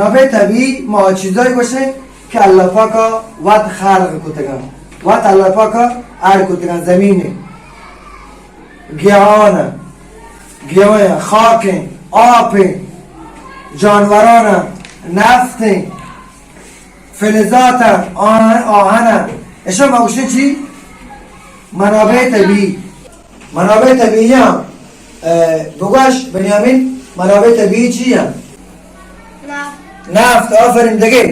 منابع طبیعی ما آ چیزاں گوشیں کہ اللہ پاک ءَ وت خلق کتگ اَنت، وت اللہ پاک ءَ اڈ کتگ اَنت، زمین اِنت، گیاہان اَنت، گیاہ اَنت، خاک اِنت، آپ اِنت، جانوران اَنت، نفت اِنت، فلزات اَنت، آہن، آہن اَنت۔ اشاں ما گوشیں چی؟ منابع طبیعی۔ منابع طبیعی اَنت، اه، بگوش بنیامین، منابع طبیعی چی اَنت؟ نفت۔ نفت، آفرین، دگہ؟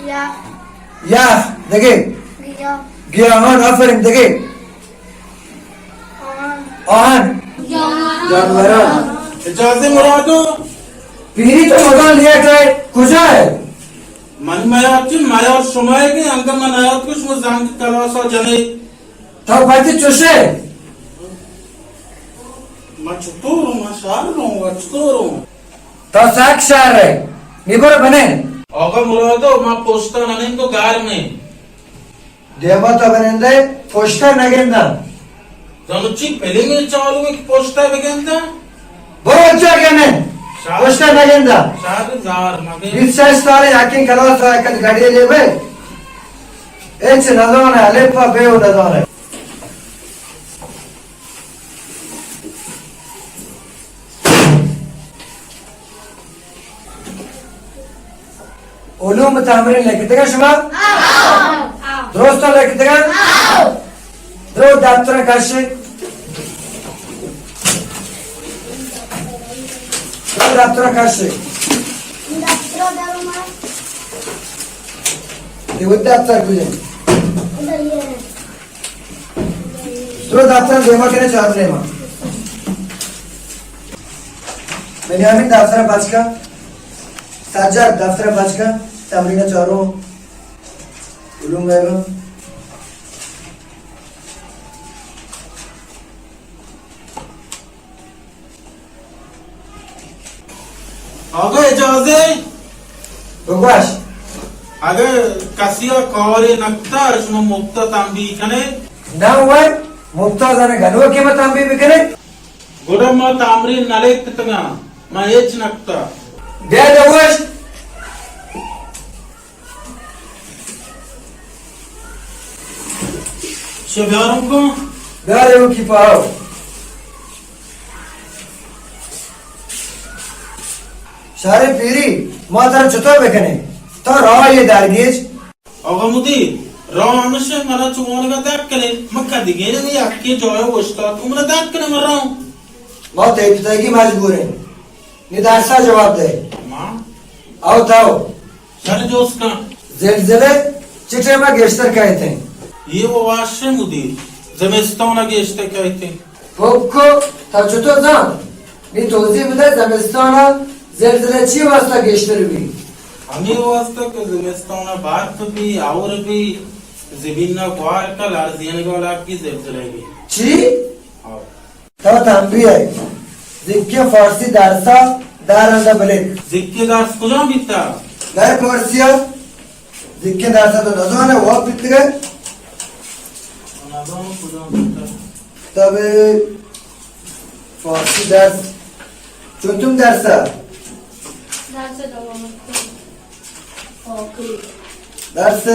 یخ۔ یخ، دگہ؟ گیاہ۔ گیاہان، آفرین، دگہ؟ آہن۔ آہن۔ جانوران۔ جانوران۔ اجازت مرادو۔ پیری تو مدام لیٹ ئے، کجا ئے؟ من میار چی، میار شما ئے کہ انگا من آیات کو شما زنگ کلاسا جنے۔ تو پتی چوشے؟ من چطور ہوں، من شر ہوں، من چطور ہوں؟ تو سک شر ئے۔ نی برو بنند۔ آقا مرادو، من پشتا ننندو گرم ایں۔ دیما تو بنندے، پشتا نگنداں۔ زانو چی، فلمے چالو ایں کہ پشتا بگنداں؟ برو چا گندے؟ شر۔ پشتا نگنداں۔ شر زار مگے۔ بیست شش سال یکیں کلاس ءَ یک گڑی لیبے۔ ہچ نزانہ، الف ءَ بے و نزانہ۔ علوم تمرین لکتگا شما؟ آؤ۔ درست لکتگا؟ آؤ۔ درو دفتر کشے۔ درو دفتر کشے۔ دفتر دارو ما۔ یہ وہ دفتر کجا؟ ادھر یہ ہے۔ درو دفتر دیما کنے چار دیما۔ بنیامین دفتر پچ کا۔ سجاد دفتر پچ کا۔ تمرین چارو۔ علوم بیگم۔ آقا اجازت؟ بگوش۔ اگہ کسی ءَ کارے نکتا، شما مفتا تنبیہ کنے؟ نہ وای، مفتا زن گنوکے ما تنبیہ بکنے۔ گڑا ما تمرین نلکتگاں، ما ہچ نکتا۔ بیا دوش۔ شو بیارم کن۔ بیارے او کی پاو۔ شارے پیری، ما ترا چطور بکنیں؟ تو راہ یہ درگیج۔ آقا مدیر، راہ ہمش انت، منا چو وانگا دپ کنے، من کدگین یکے جایا اوشتات، تو منا دپ کنے من راہ۔ ما تئی پتائیگی مجبور ہیں۔ نی درسا جواب دے۔ ما؟ او تو۔ شر جوست کن۔ زلزلے چہ ٹیما گیشتر کئیت انت؟ یہ و واشے مدیر، زمستان گیشتر کئیت انت۔ پوکو، تو چطور زان؟ نی توضیح بدے زمستان زلزلے چی واسطہ گیشتر بی؟ ہمیں واسطہ کہ زمستان برف بی، اور بی، زمین گوار کا لرزینگا لگی زلزلے بی۔ چی؟ ہاں۔ تو تنبیہ ئے۔ زکی فارسی درسا دارندہ بلک۔ زکی درس کجا بیتا؟ در فارسیا۔ زکی درسا تو نزانے واب بیتگے؟ نزانے کجا بیتا۔ تب فارسی درس۔ چونتم درسا؟ درس دوم۔ آخری۔ درس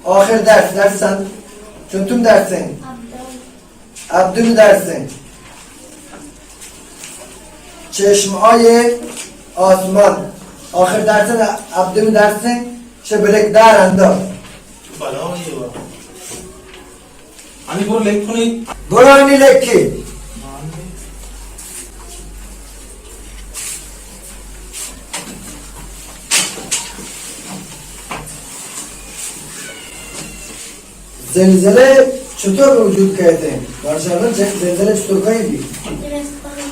آخر درس، درس چند؟ چونتم درس ہیں؟ عبدال۔ ہبدمی درس انت۔ چشم‌های آسمان۔ آخر درس انت، ہبدمی درس انت۔ چہ بلک دارندہ۔ بلا یہ وا۔ ہنی برو لکھ کنی۔ برو ہنی لکھی۔ زلزلے چطور وجود کئیت انت؟ ماشاءاللہ، چہ زلزلے چطور کئی بی؟ زمستان۔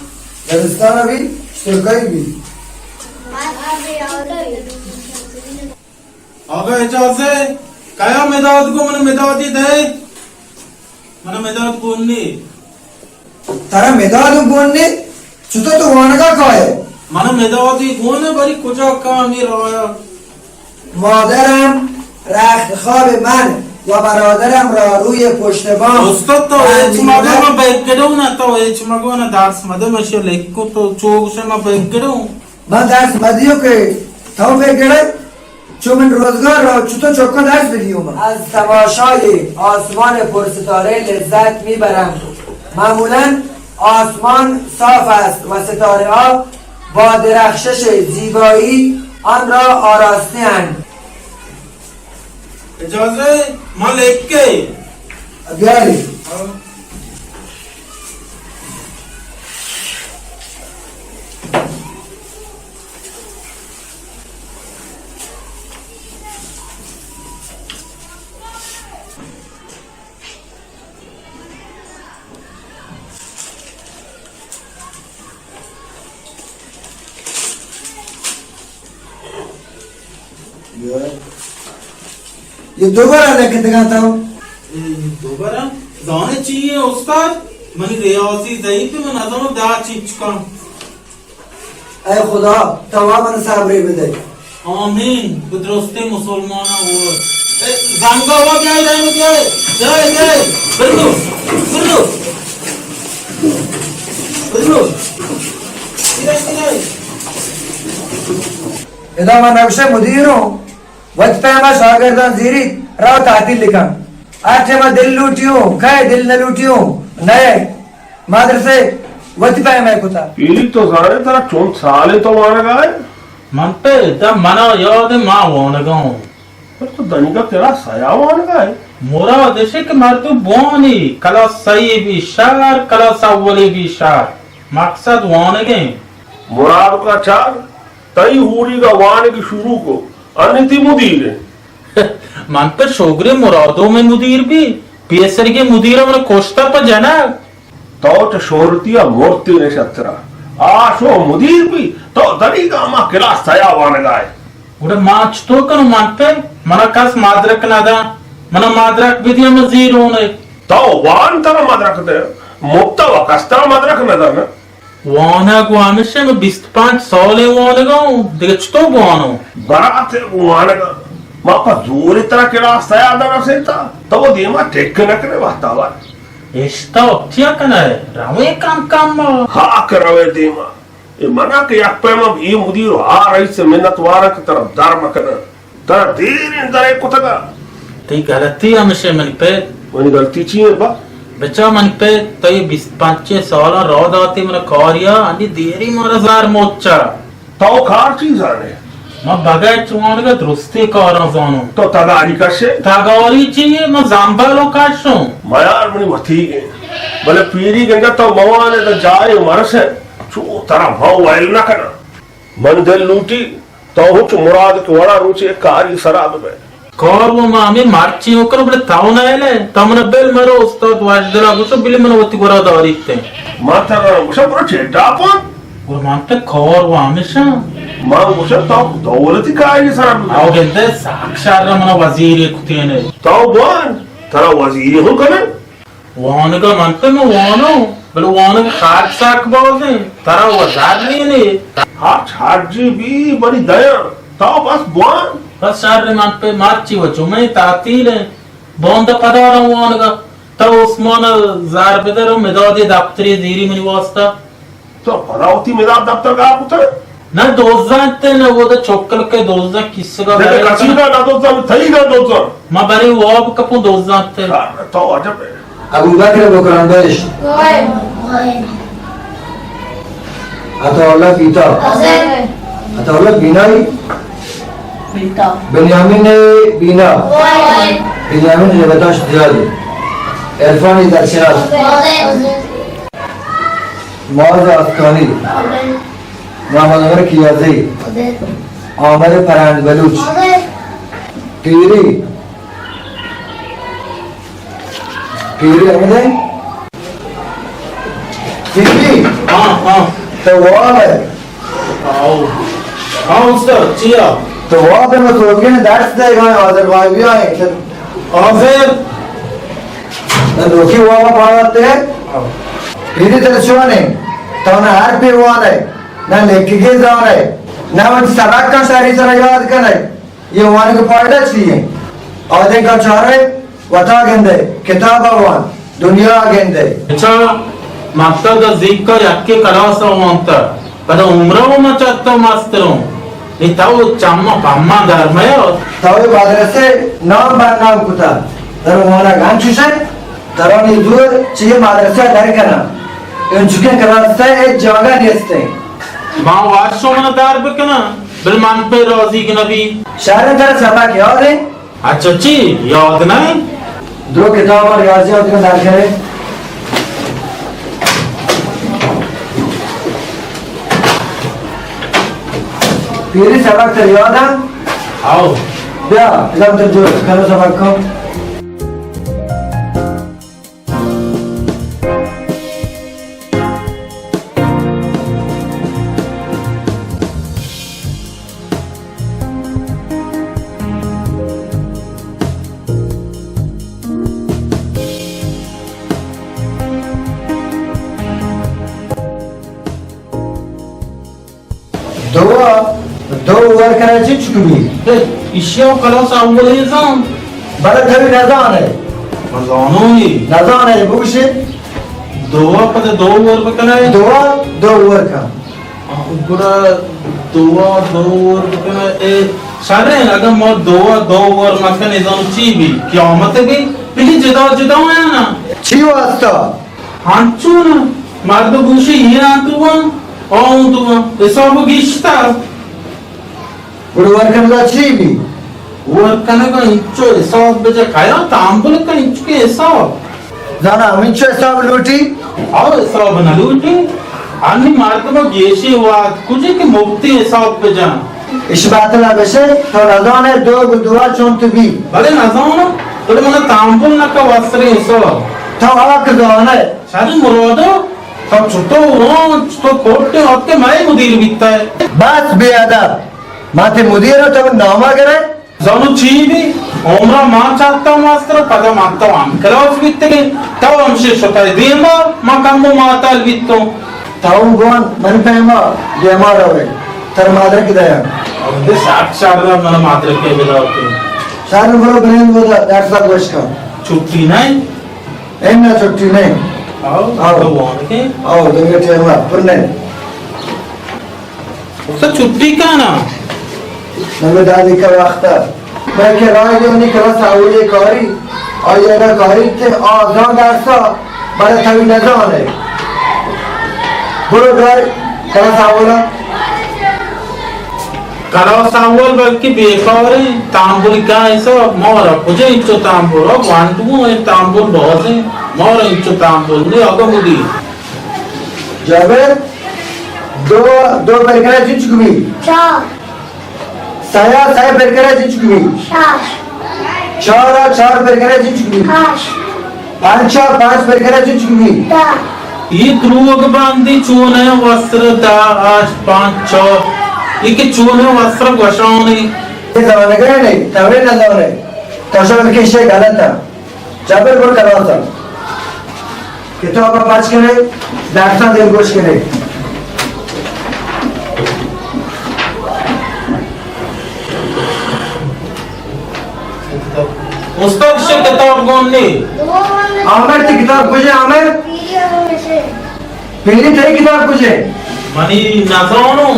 زمستان بی چطور کئی بی؟ آقا اجازت، کیا مداد گو من مدادی دے؟ من مداد گون نی۔ ترا مداد گون نی؟ چطور تو وانگا کائے؟ من مدادی گون، بری کجا کامی رایا؟ مادرم رخت خواب من و برادرم را روی پشت بام. استاد تو هیچ مگو، من بگڑو نه، تو هیچ مگو نه، درس مده، من شو لکو، تو چو گوشه من بگڑو. من درس مدیو که تو بگڑے، چو من روزگار را چطور چکا درس بدیوں؟ از تماشای آسمان پرستاره لذت می‌برم. معمولاً آسمان صاف است و ستاره‌ها با درخشش زیبایی آن را آراسته اند. اجازه، ما لکه. بیاری. یہ دوبارہ لکھتگاں تو؟ اے، دوبارہ؟ زانے چی اے استاد؟ منی ریاضی ضعیف اے، من نزاناں دا چینچکاں. اے خدا، تو وا من صبرے بدے. آمین. بہ درستیں مسلماناں وت. اے، زنگا وا بیائے، رحمت بیائے. بیائے، بیائے. برو، برو. برو. ادا من نقشہ مدیر اوں. وت پیما شاگرداں زیریت، رو تعطیل لکن. ہر ٹیما دل لوٹیوں کئے، دل نہ لوٹیوں نئے. مدرسے وتی پیما کتا. پیری، تو زانے ترا چون سالے تو وانگا ئے؟ من پہ دا منا یاد اے، ما وانگا اوں. پر تو دنیگا ترا سیا وانگا ئے؟ مراد اشے کہ مردم بوانی، کلاس سئی بی شر، کلاس اولی بی شر. مقصد وانگیں. مراد کا چار تئی ہوریگا وانگی شروع کو، انی تی مدیر ایں. من پہ شوگرے مرادو میں مدیر بی، پیسرگے مدیر من کشتا پہ جنگ. تو چہ شہرتی ء مرتی نشترا. آ شو مدیر بی، تو دنیگا ما کلاس سیا وانگا ئے. گڑا ما چطور کنوں من پہ؟ منا کس مدرک نہ دا. منا مدرک بدیا من زیرون اے. تو وان ترا مدرک دے، مپتا و کس ترا مدرک نہ دا نا. وانگ و ہمیشہ من بیست پنچ سالیں وانگا اوں، دگہ چطور بوانوں؟ برات وانگا، ما پہ زور ترا کلاس سیادا رسیتا، تو دیما ٹک نہ کنے وقتا وار. اشتاپ چیا کنئے؟ رویں کم کم ما. ہاک روے دیما. اے منا کہ یک پیما اے مدیر و آ رئیس منت وارا کہ ترا در مکنن. ترا دیریں درے کتگا. تئی غلطی ہمشے منی پت. منی غلطی چی ایں با؟ بچا منی پت، تئی بیست پنچیں سالاں راہ داتی من کاریا، انی دیری مارا زر مچا. تو کار چی زانے؟ من بغیر چوانگا درستی کاراں زانوں. تو تگاری کشے؟ تگاری چی ایں؟ من زنبلو کشوں. میار منی وتیگیں. بلے پیری گنگا تو موانے دا جائے مرسے، چو ترا ما ویل نہ کنا. من دل لوٹی تو ہچ مراد کہ وڑا روچے کاری سرا ببئے. کار و ما ہمے مرچی ہوں کنوں، بلے تو نہ ایلے. تو من بل مرو، استاد واجدلا گوشو، بلے من وتی گورا داریت. ما ترا گوشا برو چیڈا پان. گڑا من تے کار و ہمیشہ. ما گوشا تو دولتی کاری سرا ببئے. او گندے ساک شر من وزیر کتینے. تو بوان، ترا وزیر ہوں کنن. وانگا من پہ من وانوں، بلے وانگ خرچ سک بازیں، ترا و زر نینے. ہرچ ہرجی بی منی دیاں، تو بس بوان. بس شر من پہ مرچی و جمعہ تعطیل ایں، باندا پداراں وانگا. تو عثمان زر بدر و مدادی دپتری زیری منی واسطہ. تو پدا وتی مداد دپتر گار کتگ؟ نہ، دوزنت نہ، وہ دا چکل کے دوزن کسگا دگہ برے کسی کن. نہ دوزن، تئی نہ دوزن. ما برے واب کپوں دوزنت. تو عجب ہے. ابوبکر بکران بش. عطا اللہ بیتا. عطا اللہ بینائی. بیتا. بنیامین بینا. بنیامین ربتاش زیادی. عرفانی درشناس. معاذ آسکانی. محمد عمر کیازی. عامر فرہنگ بلوچ. پیری. پیری احمد ہے؟ پیری. ہاں، ہاں. تو واب ہے. آؤ. ہاں استاد، چیا؟ تو واب ہے، میں تو کہنے درس دے گا، حاضر بھائی بھی آئے. حاضر. نہ دوکی وابا پاراتے. پیری تر چوانے، تو نہ حرفے وانے، نہ لکھگے زانے، نہ وتی سبق کا شری سرا یاد کنے. یہ وانگ فائدہ چی ہے؟ آدے کا چارے، وتا گندے، کتاب وان، دنیا گندے. اچھا، مکتب دا زیکا یکے کلاس وانتا، پدا عمرہ و مچتا مستروں. اے تو چماں پماں در میار۔ تو اے مدرسہ نام بدنام کتا۔ ترا وانگ انچوش انت، ترا نی زور چہ اے مدرسہ در کناں۔ انچکیں کلاس ء ہچ جاگہ نیست انت۔ ما وش شما در بکناں، بل من پہ راضی نبی۔ شر، ترا سبق یاد انت؟ اچھا، چی یاد نہ انت؟ درو کتاب ء ریاضیات ء در کرے۔ پیری سبق تر یاد انت؟ آؤ۔ بیا، ازم تر جو کرو سبق کو۔ دو ء دو ور کنئے چنچک بی؟ ایشی ء کلاس اولی زان۔ بلے تئی نزان ئے۔ من زانوں ای۔ نزان ئے، بگوشے۔ دو ء پد دو ور بکنئے۔ دو ء دو ور کن۔ آ، گڑا دو ء دو ور بکنئے۔ اے شریں، اگاں ما دو ء دو ور مکنیں، زانو چی بی؟ قیامت بی؟ بلی جدا جدا ہیں نا۔ چی واسطہ؟ ہنچو نہ، مرد گوشی، اے آں دو آں، آ اوں دو آں، حساب گیشتر۔ گڑا ور کنگا چی بی؟ ور کنگا انچو حساب بجا کیا، تامبل کا انچو کے حساب۔ زانا ہمینچو حساب لوٹی؟ آؤ، حساب نہ لوٹی۔ انی مردم گیشی وقت کجے کہ مفتی حساب بجا۔ اش باتلا بشے، تو نزانے دو گو دو آ چون تو بی۔ بلے نزانا، بلے منا تامبل نہ کا وسرے حساب۔ تو حق زانے۔ شری مرادو، تو چطو وان، چطو کوٹے آتکے مئے مدیر بیتا ہے۔ بس بے ادب، ما تے مدیر تو ناما گرے۔ زانو چی بی؟ عمرہ ما چاہتا ماستر، پدا ما تو ہم کلاس بیتگے، تو ہمشے شتای دیما، ما کمو ماتال بیتوں۔ تو گون من پیما دیما روے، تر مادرک دیا۔ اب دے ساٹھ شاگرد من مادرک کے بلاتے۔ شاگرد برو برین بودا، درس گوش کا۔ چھٹی نہیں؟ اے نہ چھٹی نہیں۔ آؤ، آؤ۔ تو وان کے؟ آؤ، دنگے ٹیم پر نہیں۔ استاد چھٹی کا نا؟ نمے دادی کا وقت ہے۔ میں کہ رائے دے انہیں کلاس اولی کاری، آئی اگا کاری تے آزان درسا، بلے تھوی نزان ہے۔ برو گھر، کلاس اولا۔ کلاس اول بلکہ بیکار ہیں، تامبل کا حساب، مارا کجا انچو تامبل، او گوانڈو ہیں، تامبل باز ہیں، مارا انچو تامبل نہیں، آگا مدیر۔ جابر، دو، دو پر کرا چنچک بی؟ چار۔ سیا، سیا پر کرا چنچک بی؟ شش۔ چارا، چار پر کرا چنچک بی؟ ہشت۔ پنچا، پانچ پر کرا چنچک بی؟ دہ۔ اے دروگ باندی، چونیں وسر دہ، ہشت، پانچ، چار۔ اے کہ چونیں وسر گوشانی۔ اے زانگے نہیں، توے نہ زانے۔ تو شاید کہ شے غلط ہے۔ جابر، برو کلاس ء۔ کتاب ء پچ کنے، درساں دلگوش کنے۔ استاد، شے کتاب گون نے؟ عامر، تی کتاب کجے عامر؟ پیری، تئی کتاب کجے؟ منی نزانوں۔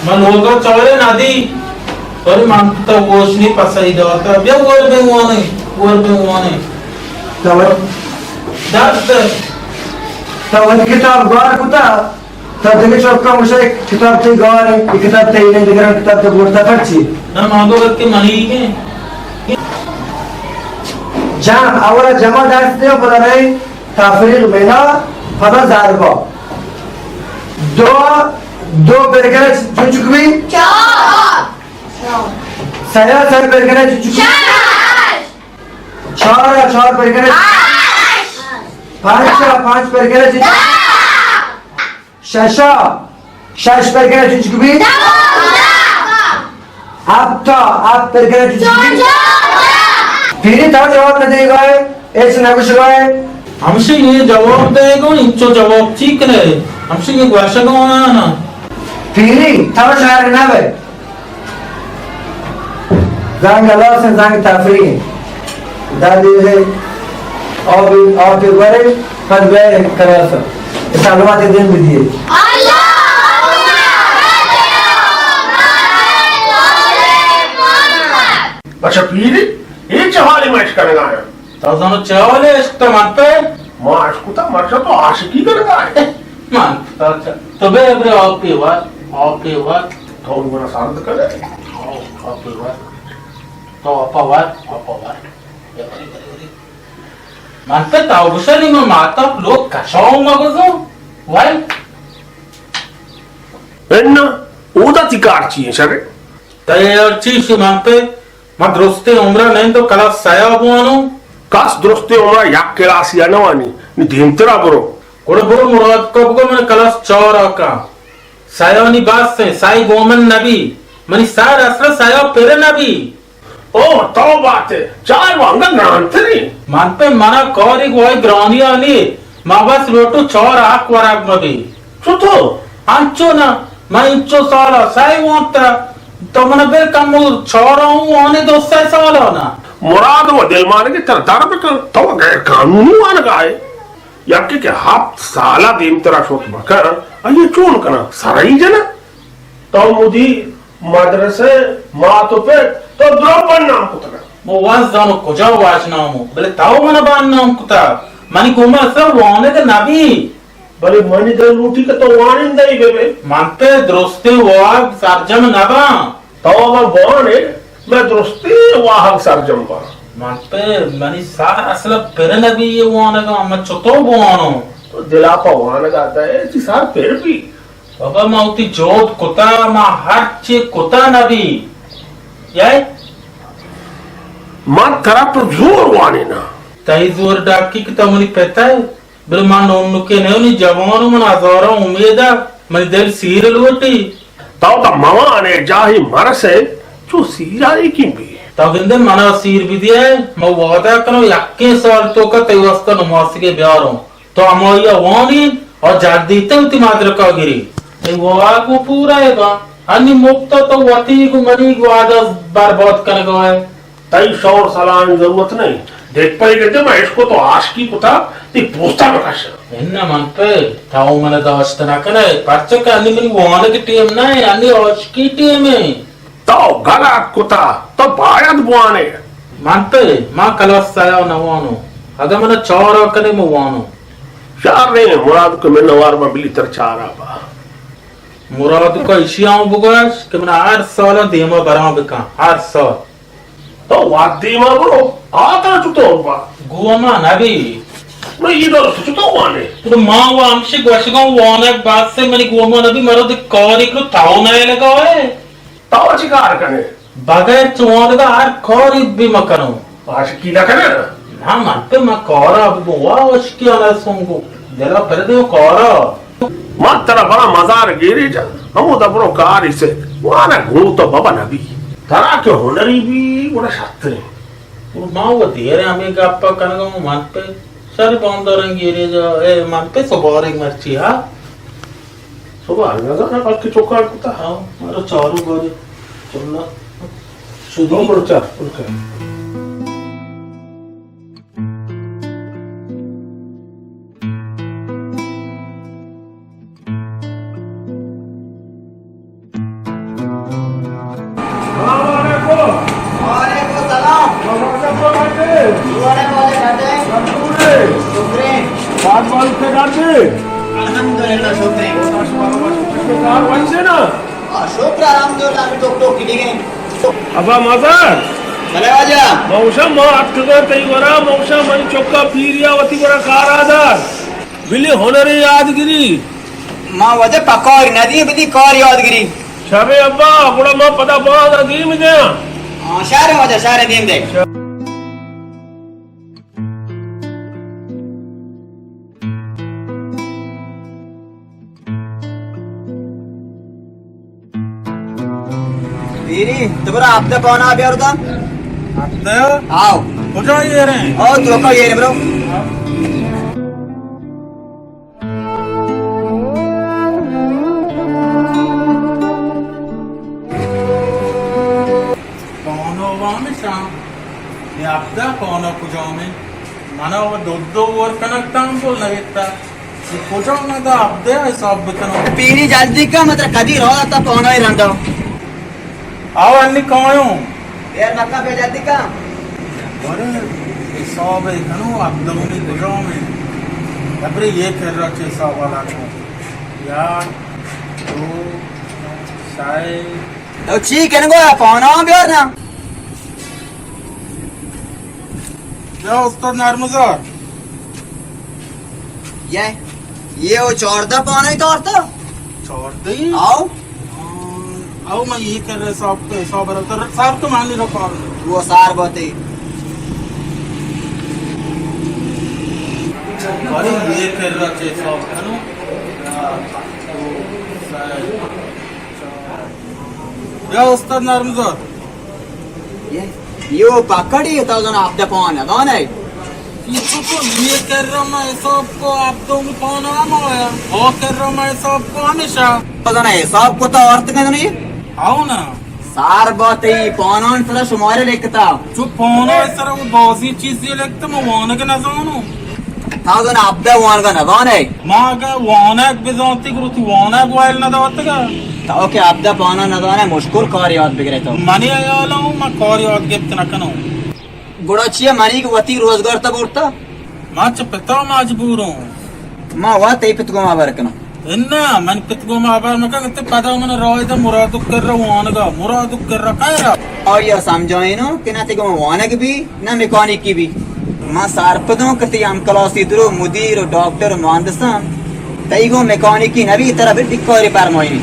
من لوگا چارے ندی۔ پر من تو گوش نی پسائی داتا۔ بیا ور بے وانے، ور بے وانے۔ تو وت-، دست۔ تو وت کتاب گار کتا۔ تو دگہ چوکا مشا کتاب تی گار ہے، یہ کتاب تی نہیں، دگہ کتاب تو بورتا پرچی۔ نہ مانگو کہ منی کے۔ جان، اولا جمع دست دے، پدا رہے۔ تفریق بنا، پدا ضربا۔ دو، دو پر کرے چنچک بی؟ چار۔ سیا، سیا پر کرے چنچک بی؟ شش۔ چار، چار پر کرے؟ ہشت۔ پانچ، پانچ پر کرے چنچک بی؟ دہ۔ ششا، شش پر کرے چنچک بی؟ دوازدہ۔ ہپتا، ہپت پر کرے چنچک بی؟ چوارزدہ۔ پیری، تو جواب نہ دے گا ہے، ایسے نہ گوش گا ہے۔ ہمشی یہ جواب دے گا، انچو جواب چی کرے؟ ہمشی یہ گوشگ ہونا نا۔ پیری، تو شاعر نہ بے۔ زنگ ہلاس ہیں، زنگ تفریح ہیں۔ دادی ہے، آپ، آپ بڑے، پد بے کلاس۔ سلامت دن بدیے۔ اللہ۔ چہ پیری، اے چہ حالے ما اشکنگا ایں؟ تو زانو چہ حالے اشکتا من پہ؟ ما اشکتا مرچا تو عاشقی کنگا ئے۔ من پہ چہ، تو بے برے آپے وار، آپے وار۔ تو گنا سارد کنے۔ آپے وار۔ تو آپا وار، آپا وار۔ من پہ تو گوشنی من ماتا لوگ کشاؤں مگزو۔ وای۔ انا، اودا تی کار چی ایں شرے؟ تئی یار چی شی من پہ؟ من درستیں عمرا نند و کلاس سیا بوانوں۔ کس درستیں عمرا یک کلاسی ء نہ وانی، نی دیمترا برو۔ گڑا برو مراد کا بگو من کلاس چار آ کاں۔ سیانی بس ایں، سائی گومن نبی۔ منی سر اصلا سیا پر نبی۔ او تو بات ہے، چار وانگا گرانتری۔ من پہ منا کاری گواہی گرانی آنی۔ ما بس لوٹو چار حق ورگ مبی۔ چطور؟ انچو نہ، من انچو سالا سئے وانتا، تو منا بل کمو چارا ہوں آنے دو سئے سالا نہ۔ مراد و دلمانگی تر در بکن، تو غیر قانونی وانگا ئے۔ یکے کہ ہپت سالا دیمترا شوت مکن، آئی چون کنا؟ سرئی جنا؟ تو مدیر، مدرسہ، مات و پت، تو درو بدنام کتگا۔ مو وت زانو کجا واجنامو، بلے تو منا بدنام کتا۔ منی گوما اصلا وانگ نبی۔ بلے منی دل لوٹی کہ تو وانندہ ای بہ بے۔ من پہ درستیں واہگ سرجم نباں۔ تو اگاں بوانے، مئے درستیں واہگ سرجم باں۔ من پہ منی سر اصلا پر نبی یہ وانگا، من چطور بوانوں؟ تو دلا پہ وانگا دئے، تی سر پر بی۔ بابا، ما وتی جہد کتا، ما ہر چی کتا نبی۔ یائے؟ من ترا پر زور وانینا۔ تئی زور ڈاکی کہ تو منی پتا ئے۔ بلے من نونکے نہ، نی جوان و من ہزاراں امید ء، منی دل سیر لوٹی۔ تو تا موانے جاہی مرسے، چو سیرا ایکیں بی۔ تو گندے منا سیر بدیئے، من وعدہ کنوں یکیں سال توکا تئی واسطہ نماسگے بیاروں۔ تو ہمائی ء وانی اور جگ دیتے وتی مدرکا گری۔ تئی واہگ و پورا ہے با۔ انی مفت تو وتی گو منی گو آداز برباد کنگا ہے۔ تئی شور سلام ضرورت نہیں۔ دیکھ پئی گندے، من اشکو تو عاشقی کتا، تی پوستا بکش۔ انہ من پہ، تو من داشت نہ کنے، پرچہ کہ انی منی وانگ ٹیم نہ ہے، انی عاشقی ٹیم ہے۔ تو غلط کتا، تو باید بوانے۔ من پہ، ما کلاس سیا نہ وانو۔ اگہ من چارا کنے، من وانو۔ شر نے مراد کو من نوار، من بلی تر چارا با۔ مراد کو اشی آؤں بگوش کہ من ہر سال دیما بران بکن، ہر سال۔ تو وت دیما برو، آ ترا چطور با؟ گوما نبی۔ نو، یہ درست چطور وانے؟ تو ما و ہمشی گوشگاں وانگ بس سے منی گوما نبی، مرو دے کاری کرو، تاو نہ لگا ہے۔ تاو چی کار کنے؟ بغیر چوانگا ہر کاری بھی مکنو۔ عاشقی نہ کنے؟ نہ، من تو ما کارا بگو، وا عاشقی آنا سنگو۔ دلا پر دیو کارا۔ ما ترا برا مزار گیری جا، ہمودا برو کاری سے، وانا گوں تو بابا نبی۔ ترا کہ ہنری بی، گڑا شتریں۔ ما و دیر ہمیں گپا کنگا ہوں، من پہ شر باندارن گیری جا، اے من پہ سبارے مرچی ہا۔ سبارے نہ زانا، بلکہ چوکاٹ کتا۔ ہاں، مارا چارو بارے چلنا۔ شدی۔ ہاں، برو چا، برو چا۔ السلام علیکم۔ وعلیکم السلام۔ وعلیکم السلام۔ وعلیکم السلام۔ شکرے۔ شکرے۔ الحمدللہ، شکرے۔ شکر الحمدللہ، ہمیں ٹوک ٹوک کی دیگے۔ ابا مزار۔ بلے واجہ۔ ما گوشاں ما اتکگاں تئی گورا، ما گوشاں منی چکا پیریا وتی گورا کارا دار۔ بلی ہنر یادگری۔ ما واجہ پکار ندی، بلی کار یادگری۔ شرے ابا، گڑا ما پدا باز دیم دیاں۔ ہاں، شرے واجہ، شرے دیم دے۔ پیری، تو برا ہپتہ پونا بیار دا۔ ہپتہ؟ آؤ۔ کجا یہ رہے؟ او، تو کا یہ رہے، برو۔ پانو وامشاں، اے ہپتہ پانو کجامیں؟ منا و دو دو ور کنگ تامبول نویتا۔ اے کجام دا ہپتہ حساب بکنو؟ پیری جلدی کا، مطلب کدی رو تا پانو رندا۔ آو انی کایوں۔ ایر مکن، بیا جلدی کن. بارے حساب کنو، ابدومی کجام ہے؟ ابرے یہ کر رہا چے حساب والا کو. یار، دو، سائے. تو چی کنگو، پانا بیار نا. بیا استاد نرمزار. یہ، یہ وہ چاردہ پانا ہی تو آرتا؟ چاردہ ہی؟ آؤ. آؤ، من یہ کر رہے صاحب تو حساب رہا. سر تو مان نہیں رکھا. وہ سار بات ہے. بارے یہ کر رہا چے حساب کنو. یا استاد نرمزاد. یہ، یہ وہ پکڑی ہے، تو زنا آپ دے پانا، دانے؟ یہ تو یہ کر رہا میں حساب کو، آپ دو میں پانا ہم آیا. وہ کر رہا میں حساب کو ہمیشہ. تو زنا حساب کو تو عورت کا نہیں؟ آؤ نا. سار بات ای پانان سرا شمارے لکھتا. چو پانا سرا وہ بازی چیزی لکھتا، ما وانگ نزانو. تا زن ابدا وانگ نزانے. ما اگا وانگ بزانتی گروتی وانگ وائل نداتگا. تا کہ ابدا پانا نزانے، مشکل کار یاد بگرے تو. منی حیال ہوں، ما کار یاد گپت نکنو. گڑا چیا منی کہ وتی روزگار تا برتا؟ ما چہ پتا مجبور ہوں. ما وا تئی پت گوما ہبر کناں. اناں، من پت گوما ہبر مکن، تے پدا من راہ دا مرادک کر رہا وانگا، مرادک کر رہا خیر. آیا سمجھائینو کہ نہ تے گوما وانگ بی، نہ میکانیکی بی. ما سرپدوں کہ تی ہم کلاسی درو مدیر و ڈاکٹر و مہندساں، تئی گو میکانیکی نبی، ترا بل دکاری پرمائی.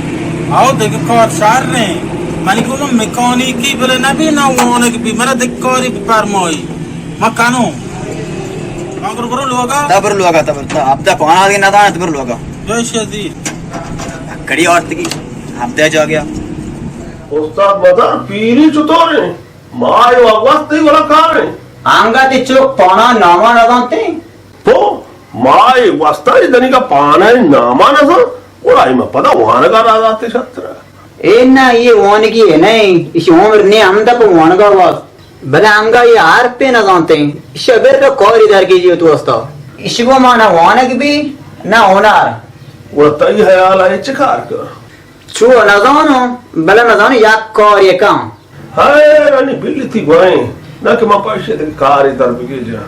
آو دگہ کار شر نے. منی گو میکانیکی بلے نبی، نہ وانگ بی، منا دکاری بی پرمائی. ما کنوں. ما برو، برو لوگا. تا بر لوگا، تا بر، تا ابدا پانا دے نہ دانا، تا بر لوگا. جوش عزیز. کڑی آرتگی، ابدا جا گیا. استاد مدار پیری چطور ہیں؟ ما اے وقت تئی ولا کار ہیں. آنگا تے چوک پانا ناما نہ دانتے. تو ما اے واسطہ اے دنیگا پانا ناما نہ زان، گڑا اے ما پدا وانگا را داتے شترا. اے نہ، یہ وانگی ہے نہیں، اسی عمر نے ہم دا پہ وانگا واس. بلے آنگا یہ حرف پہ نہ زانتے ہیں. شبر کا کاری درگیجی تو واسطہ. اسی کو مانا وانگ بھی، نہ ہنر. گڑا تئی حیال ہے چہ کار کر؟ چو نزانو، بلے نزانو یک کار یکاں. ہائے، رانی بلی تی گوائیں، نہ کہ من پشت کاری در بگیجاں.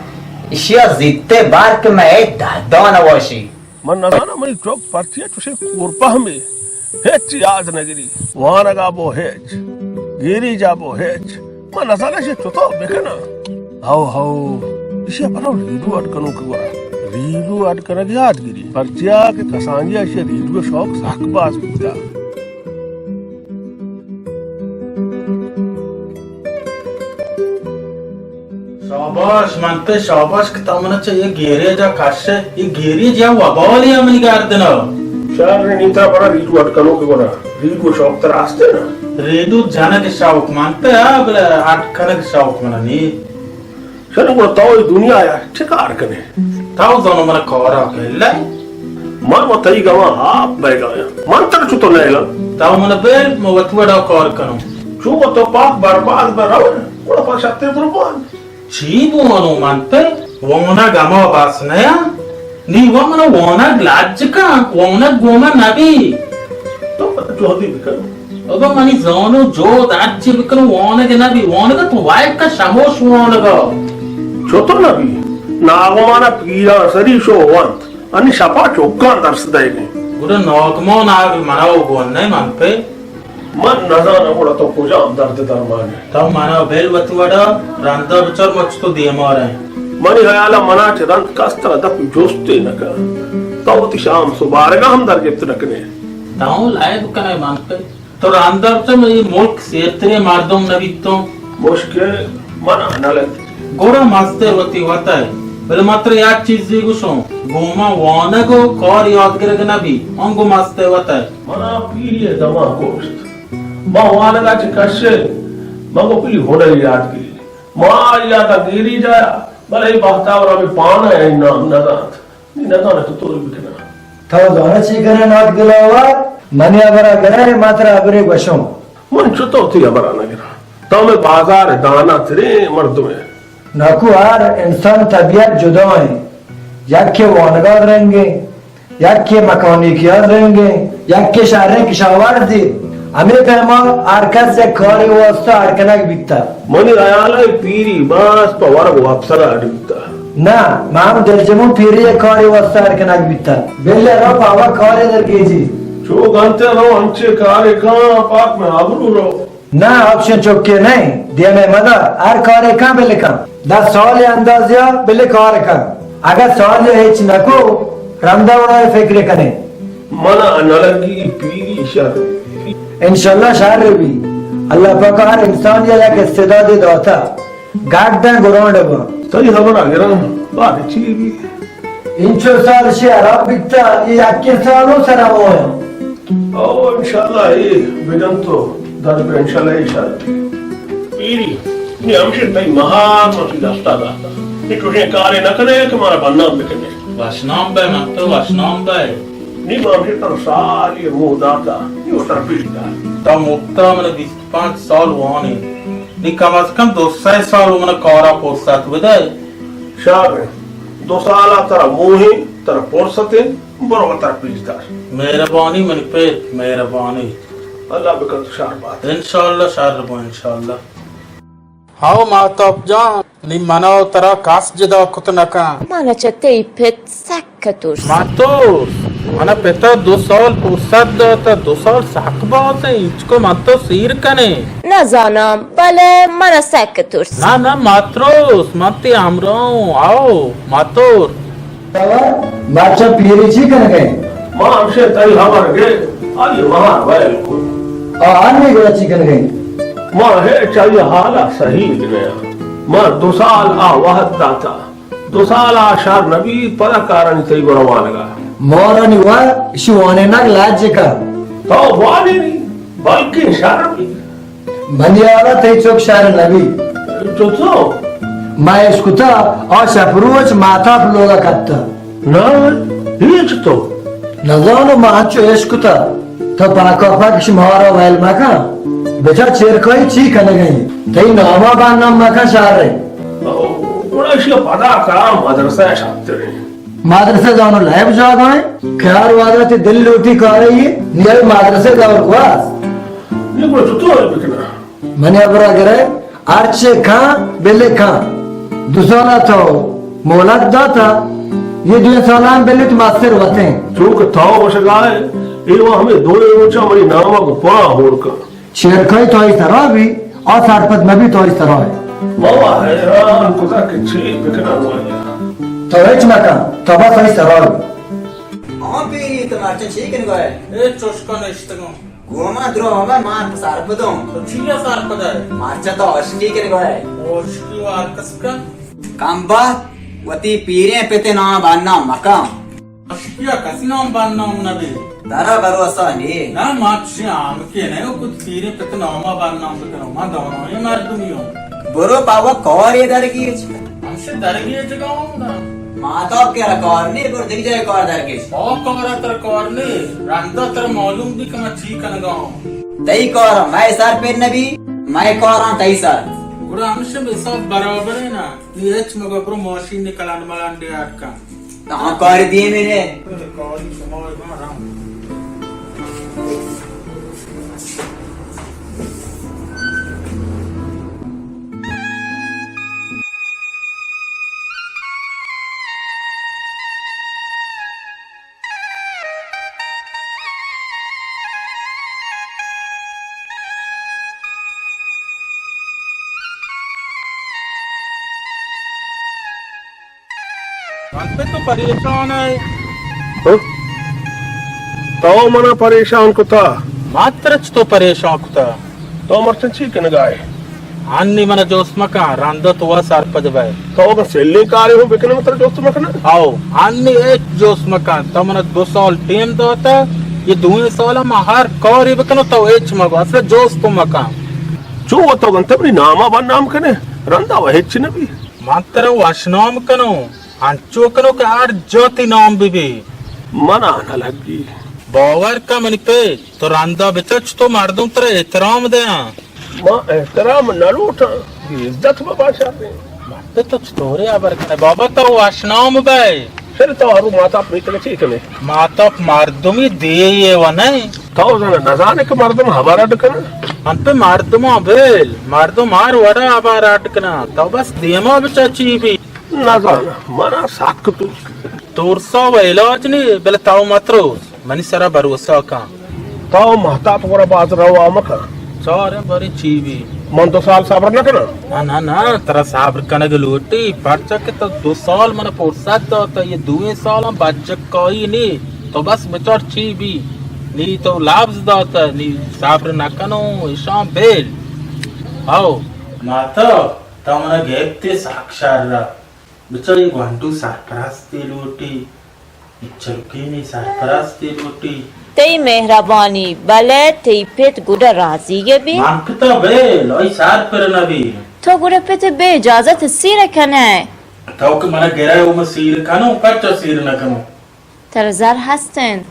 اشیا زیتے بار کہ مئے دردان واشی. من نزاناں منی چک پرچیا چوشیں کور پہمے. ہچ یاد نگری. وانگا بو ہچ. گیری جا بو ہچ. من نزاناں ایشی چطور بکناں. ہو ہو. ایشی پدا ریڈو اڈ کنوک گورا. ریڈو اڈ کنگ یاد گری. پرچیا کہ کسانی ایشی ریڈو شوق سک باز بوتا. شاباش منتے، شاباش کہ تو منا چہ یہ گیریجا کشے. یہ گیریج یا وبالی منی گردنا. شر نیتا، برا ریڈو اڈ کنوک گورا. ریڈو شوق ترا ہستے نا؟ ریڈو جنگ شوق منتے، ہاں، بلے اڈ کنگ شوق منا نی. شنو گڑا تو اے دنیا ءَ چہ کار کن ئے؟ تو زانو من کار ءَ کن ئے؟ من و تئی گواں آپ بیگا یاں. من ترا چتو نیلاں؟ تو من بل، من وت وڑا کار کنوں. چو و تو پاک برباد بہ رو، گڑا پہ شتے برباد. چی بوانو من پہ؟ وانگ ہما بس نیا؟ نی و من وانگ لج کن، وانگ گوما نبی. تو پتہ جہدی بکن. بابا، منی زانو جہد ہرچی بکنو وانگ نبی، وانگ تو وائک کا شموش وانگا. چطور نبی؟ ناگمان پیران سری شو وانت، انی شپا چوکان درس دئیگیں. گڑا ناگمان آگ مناو گون نہ من پہ. من نزاناں گڑا تو کجام درد درمانے. تو منا بل وت وڑا، رندا بچار مچ تو دیمار ہیں. منی خیالا منا چہ رند کس ترا دپ جستے نہ کن. تو وتی شام سبارگا ہم در گپت نہ کنے. تو لائب کنے من پہ. تو رندا بچار، یہ ملک سیرترے مردم نبیتوں. مشکل منا نہ لگی. گڑا مستر وتی وتا ہے. بلے متر یک چیزی گوشوں، گوما وانگ و کار یاد گرگ نبی، انگو مستر وتا ہے. منا پیری ءِ دما گوشت، ما وانگا چہ کشے، ما گو پلی ہنر یاد گری. ما یادا گیری جایا، بلے اے بہتاور ہمیں پانا ہے نام نہ دات. نی نہ دانا تو توری بکنا. تو زانا چی کنے نات گلاوار؟ منی ہبرا گرے، ما ترا ہبرے گوشوں. من چتو تی ہبرا نہ گراں. تو میں بازار دانا ترے مردمے. ناکو، ہر انسان طبیعت جدا ہیں. یک کے وانگا رنگیں، یک کے مکانیکیا رنگیں، یک کے شہریں کشاورزی. ہمے پیما ہر کس یک کارے واسطہ اڈ کنگ بیتہ۔ منی ہیال ء پیری باز پہ ورگ و اپسر ء اڈ بیتہ۔ نہ، ما ہم دلجموں پیری یک کارے واسطہ اڈ کنگ بیتہ۔ بلے رو پہ ہما کارے درگیجی۔ چو گنتے رو انچے کارے کن پاک من آبرو رو۔ نہ، آپشن چکے نہ، دیمے مدار، ہر کارے کن بلے کن۔ دہ سال اندازیا بلے کار کن۔ اگہ سال یا ہچ نکو، رندا وڑا فکر کنے۔ منا نہ لگی پیری شر۔ انشاءاللہ شر بی۔ اللہ پاک ہر انسان یا یک استعداد داتا۔ گڈ داں گرانڈ باں۔ تئی ہبر ء گراں، باریں چی بی؟ انچو سال شی ہراب بیتا، اے یکیں سال و سر ء مویاں۔ او انشاءاللہ اے بجن تو در بہ انشاءاللہ اے شر۔ پیری، نی ہمشی تئی مہار ما تئی دستا داتا۔ نی چوشیں کارے نہ کنے کہ مارا بدنام بکنے۔ وشنام بئے من تو، وشنام بئے۔ نی ما ہمشی تر سال یہ موہ داتا، نی وتر پیش دار۔ تا مفتا من بیست پنچ سال وانی، نی کم از کم دو سئے سال من کارا فرصت بدئے۔ شاباش، دو سالا ترا موہیں، ترا فرصتیں، برو وتر پیش دار۔ مہربانی منی پت، مہربانی۔ اللہ بکن تو شر بات۔ انشاءاللہ شر بو، انشاءاللہ۔ ہاو ماہتاپ جان، نی منا و ترا کس جدا کت نکن۔ منا چہ تئی پت سک ترس۔ مترس، منا پتا دو سال فرصت داتا، دو سال سک بازیں، ہچکو من تو سیر کنے۔ نزاناں، بلے منا سک ترس۔ نہ، نہ، مترس، من تئی ہمراہ اوں، آؤ، مترس۔ مرچاں پیرے چی کنگ ء انت؟ ما ہمشے تئی ہبر گے، آئی مہار ویل کت۔ آ ہنی گڑا چی کنگ ء انت؟ ما ہچ آئی حالا سہی نیا۔ ما دو سال آ وہد داتا۔ دو سال آ شر نبیت، پدا کارانی تئی گورا وانگا۔ مارانی وا اشی وانینگ لاج کن۔ تو وانینی، بلکیں شر بی۔ منی ہیالا تئی چک شر نہ بی۔ چتو؟ ما اشکتا، آ شپ روچ ماہتاپ لوگا کپتا۔ نہ، ہیچ تو؟ نزانو، ما انچو اشکتا۔ تو پاکا پاک اش مارا ویل مکن۔ بچا چیرکائی چی کنگئی؟ تئی ناما بدنام مکن شر۔ گڑا اشیا پدا کرا مدرسہ شتریں۔ مدرسہ زانو لائب جاگہ ہیں۔ خیال وادا تی دل لوٹی کارے یہ، نیائی مدرسہ دور گواز۔ نی گڑا چتور بکنا؟ منی ہبرا گرئے، ہرچے کن، بلے کن۔ دو سالا تو مہلت داتا، یہ دوئیں سالان بلے تو مستر وتیں۔ چونکہ تو گوشگائے، اے وا ہمیں دوئیں روچا منی ناما گو پا ہور کن۔ چیرکائی تو آئی سرا بی، آ سرپد مبی تو آئی سرا ہے۔ موا حیران کتا کہ چی بکنن وایا۔ تو ہچ مکن، تو بس آئی سرا بی۔ آ پیری تو مرچن چی کنگائے؟ اے چوشکا نشتگوں۔ گوما درو ہمے مان سرپدوں۔ تو چیا سرپد ئے؟ مرچا تو عشقی کنگا ئے۔ عشقی و ہر کس کن۔ کمبخت، وتی پیریں پتے نام بدنام مکن۔ عشقیا کسی نام بدنام نبی۔ ترا بھروسہ نی؟ نہ، ما چشیں آمکے نہ اوں کت پیریں پتے ناما بدنام بکنوں۔ ما دانائیں مردمی اوں۔ برو پہ وت کارے درگیج۔ ہمشہ درگیجگا اوں نا۔ ماہتاپ کہ را کار نی، برو دگہ جاہے کار درگیج۔ او کارا ترا کار نی، رندا ترا معلوم بی کہ ما چی کنگا اوں۔ تئی کار مئے سر پر نبی، مئے کاراں تئی سر۔ گڑا ہمشہ حساب برابر ہے نا، نی ہچ مگو، برو ماشین نی کلانڈ ملانڈے اڈ کن۔ تاں کار دیمے نے۔ کاری شما من پہ تو پریشان ئے۔ ہاں؟ تو منا پریشان کتا۔ ما ترا چتو پریشان کتا؟ تو مرچن چی کنگا ئے؟ ہنی منا جوست مکن، رندا تو وا سرپد بئے۔ تو اگاں سلیں کارے ہوں بکنے، من ترا جوست مکناں؟ او، ہنی ہچ جوست مکن۔ تو منا دو سال ٹیم داتا، یہ دوئیں سالا ما ہر کارے بکنوں، تو ہچ مگو، اصلا جوست تو مکن۔ چو تو گنتے منی ناما بدنام کنے، رندا و ہچ نبی۔ من ترا وشنام کنوں، انچو کنوں کہ ہر جاہ تئی نام بہ بی۔ منا نہ لگی۔ باور کن منی پت، تو رندا بچار چتو مردم ترا احترام دیاں۔ ما احترام نہ لوٹاں، بے عزت مباں شریں۔ من پت تو چطورے ہبر کنے بابا، تو وشنام بئے۔ چل تو ہرو ماتاپ میتگ چی کنے؟ ماتاپ مردمی دیے و نہ۔ تو زاناں نزانے کہ مردم ہبر اڈ کناں؟ من پہ مردماں بل، مردم ہر وڑا ہبر اڈ کناں۔ تو بس دیما بچار چی بی۔ نزاناں، منا سک ترس۔ ترسا و علاج نی، بلے تو مترس، منی سرا بھروسہ کن۔ تو مہتاپ گورا باز روا مکن۔ چاریں باریں چی بی۔ من دو سال صبر نہ کناں۔ نہ، نہ، نہ، ترا صبر کنگ لوٹی، پرچا کہ تو دو سال منا فرصت داتا، یہ دوئیں سالاں بجکائی نی۔ تو بس بچار چی بی۔ نی تو لبز داتا، نی صبر نہ کنوں، ایشاں بل۔ ہاؤ۔ ماتا، تو منا گپتے سک شر۔ بچار یہ گونڈو سرپرستی لوٹی۔ چلکینی سرپرستی لوٹی۔ تئی مہربانی، بلے تئی پت گڈا راضی بی؟ من پتا بل، آئی سر پر نبی۔ تو گڈا پت بے اجازت سیر کنئے؟ تو کہ منا گرئے و من سیر کنوں، پرچا سیر نکنوں؟ ترا زر ہست انت؟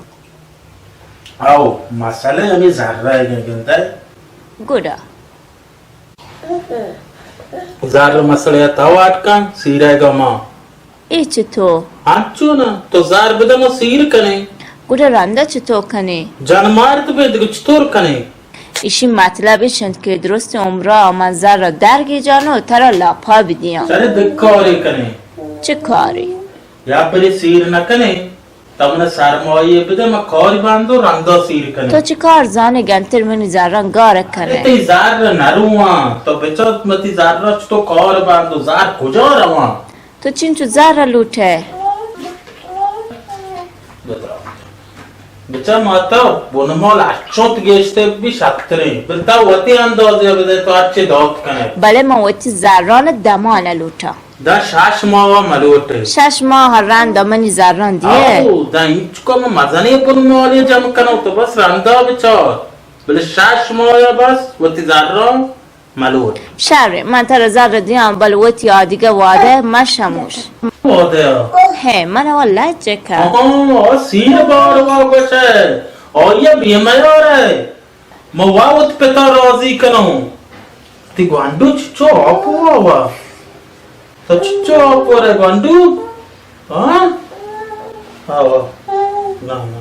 او، مسئلہ ہمیں زر رہ گندئے۔ گڈا۔ زر مسئلہ تو اٹ کن، سیرئیگا ما۔ اے چتو؟ انچو نہ، تو زر بدہ ما سیر کنیں۔ گڈا رندا چتو کنیں؟ جن مارت بے دگہ چطور کنیں؟ ایشی مطلب ایش انت کہ درست عمرا من زر در گیجان و ترا لاپا بدیاں۔ چرے دگہ کارے کنیں۔ چہ کارے؟ یا پرے سیر نکنیں۔ تو منا سرمایہ بدے، ما کاری بندو رندا سیر کنیں۔ تو چہ کار زانے گنتر منی زراں گار کنئے؟ تئی زر نرواں، تو بچار متی زر چتو کار بندو، زر کجا رواں؟ تو چنچو زر لوٹئے؟ بچار ماتا، بنمال اچوت گیشتے بی شتریں، بل تو وتی اندازے بدے تو اچے دات کنئے۔ بلے من وتی زران دمان لوٹاں۔ داں شش ماہ ء ملوٹ ئے۔ شش ماہ ء رند ء منی زراں دیئے۔ او، داں اینچکو من مزنیں پل مالی جم کناں، تو بس رندا بچار۔ بلے شش ماہ ء بس وتی زراں ملوٹ۔ شر، من ترا زر دیاں، بل وتی آدگہ وعدہ مشموش۔ وعدہ؟ ہے، من ء لج کن۔ آہاں، آ سیر باروا گوش ئے، آئی ء بے میار ئے۔ من وا وت پتا راضی کناں۔ تئی گوانڈو چچو آپ وا وا؟ تو چچو آپ ورے گوانڈو؟ ہاں؟ آوا۔ نہ، نہ۔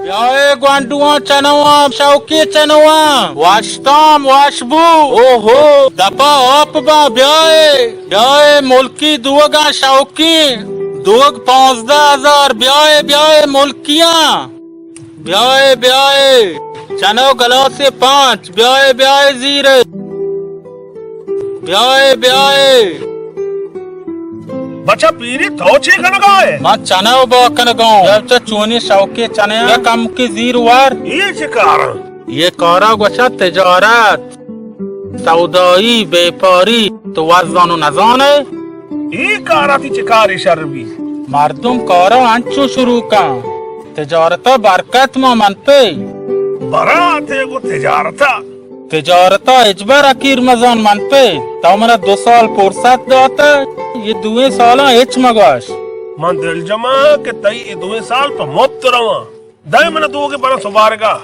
بیا اے گوانڈواں چنواں، شوقی چنواں۔ واشتام، واشبو۔ اوہو، دپا آپ با، بیا اے۔ بیا اے ملکی دوگاں شوقی۔ دوگ پانزدہ ہزار، بیا اے، بیا اے ملکیاں۔ بیائے، بیائے، چنو گلاس پانچ، بیائے، بیائے زیرے۔ بیائے، بیائے۔ بچا پیری تو چے کنگا ئے؟ من چنو با کنگاؤں۔ یا بچا چونی شوقی چنے، یا کم کی زیر وار۔ یہ چے کار؟ یہ کارا گوشا تجارت۔ سودائی، بیپاری، تو وت زان و نزان ئے؟ اے کارا تی چہ کارے شر بی؟ مردم کارا انچو شروع کن۔ تجارتا برکت ما من پہ۔ برا تے گو تجارتا۔ تجارتا ہچبر اکیر مزان من پہ۔ تو منا دو سال پرسات داتا، یہ دوئیں سالاں ہچ مگوش۔ من دلجما کہ تئی یہ دوئیں سال پہ مپت رواں۔ دائے منا دوگے برا سبارگا۔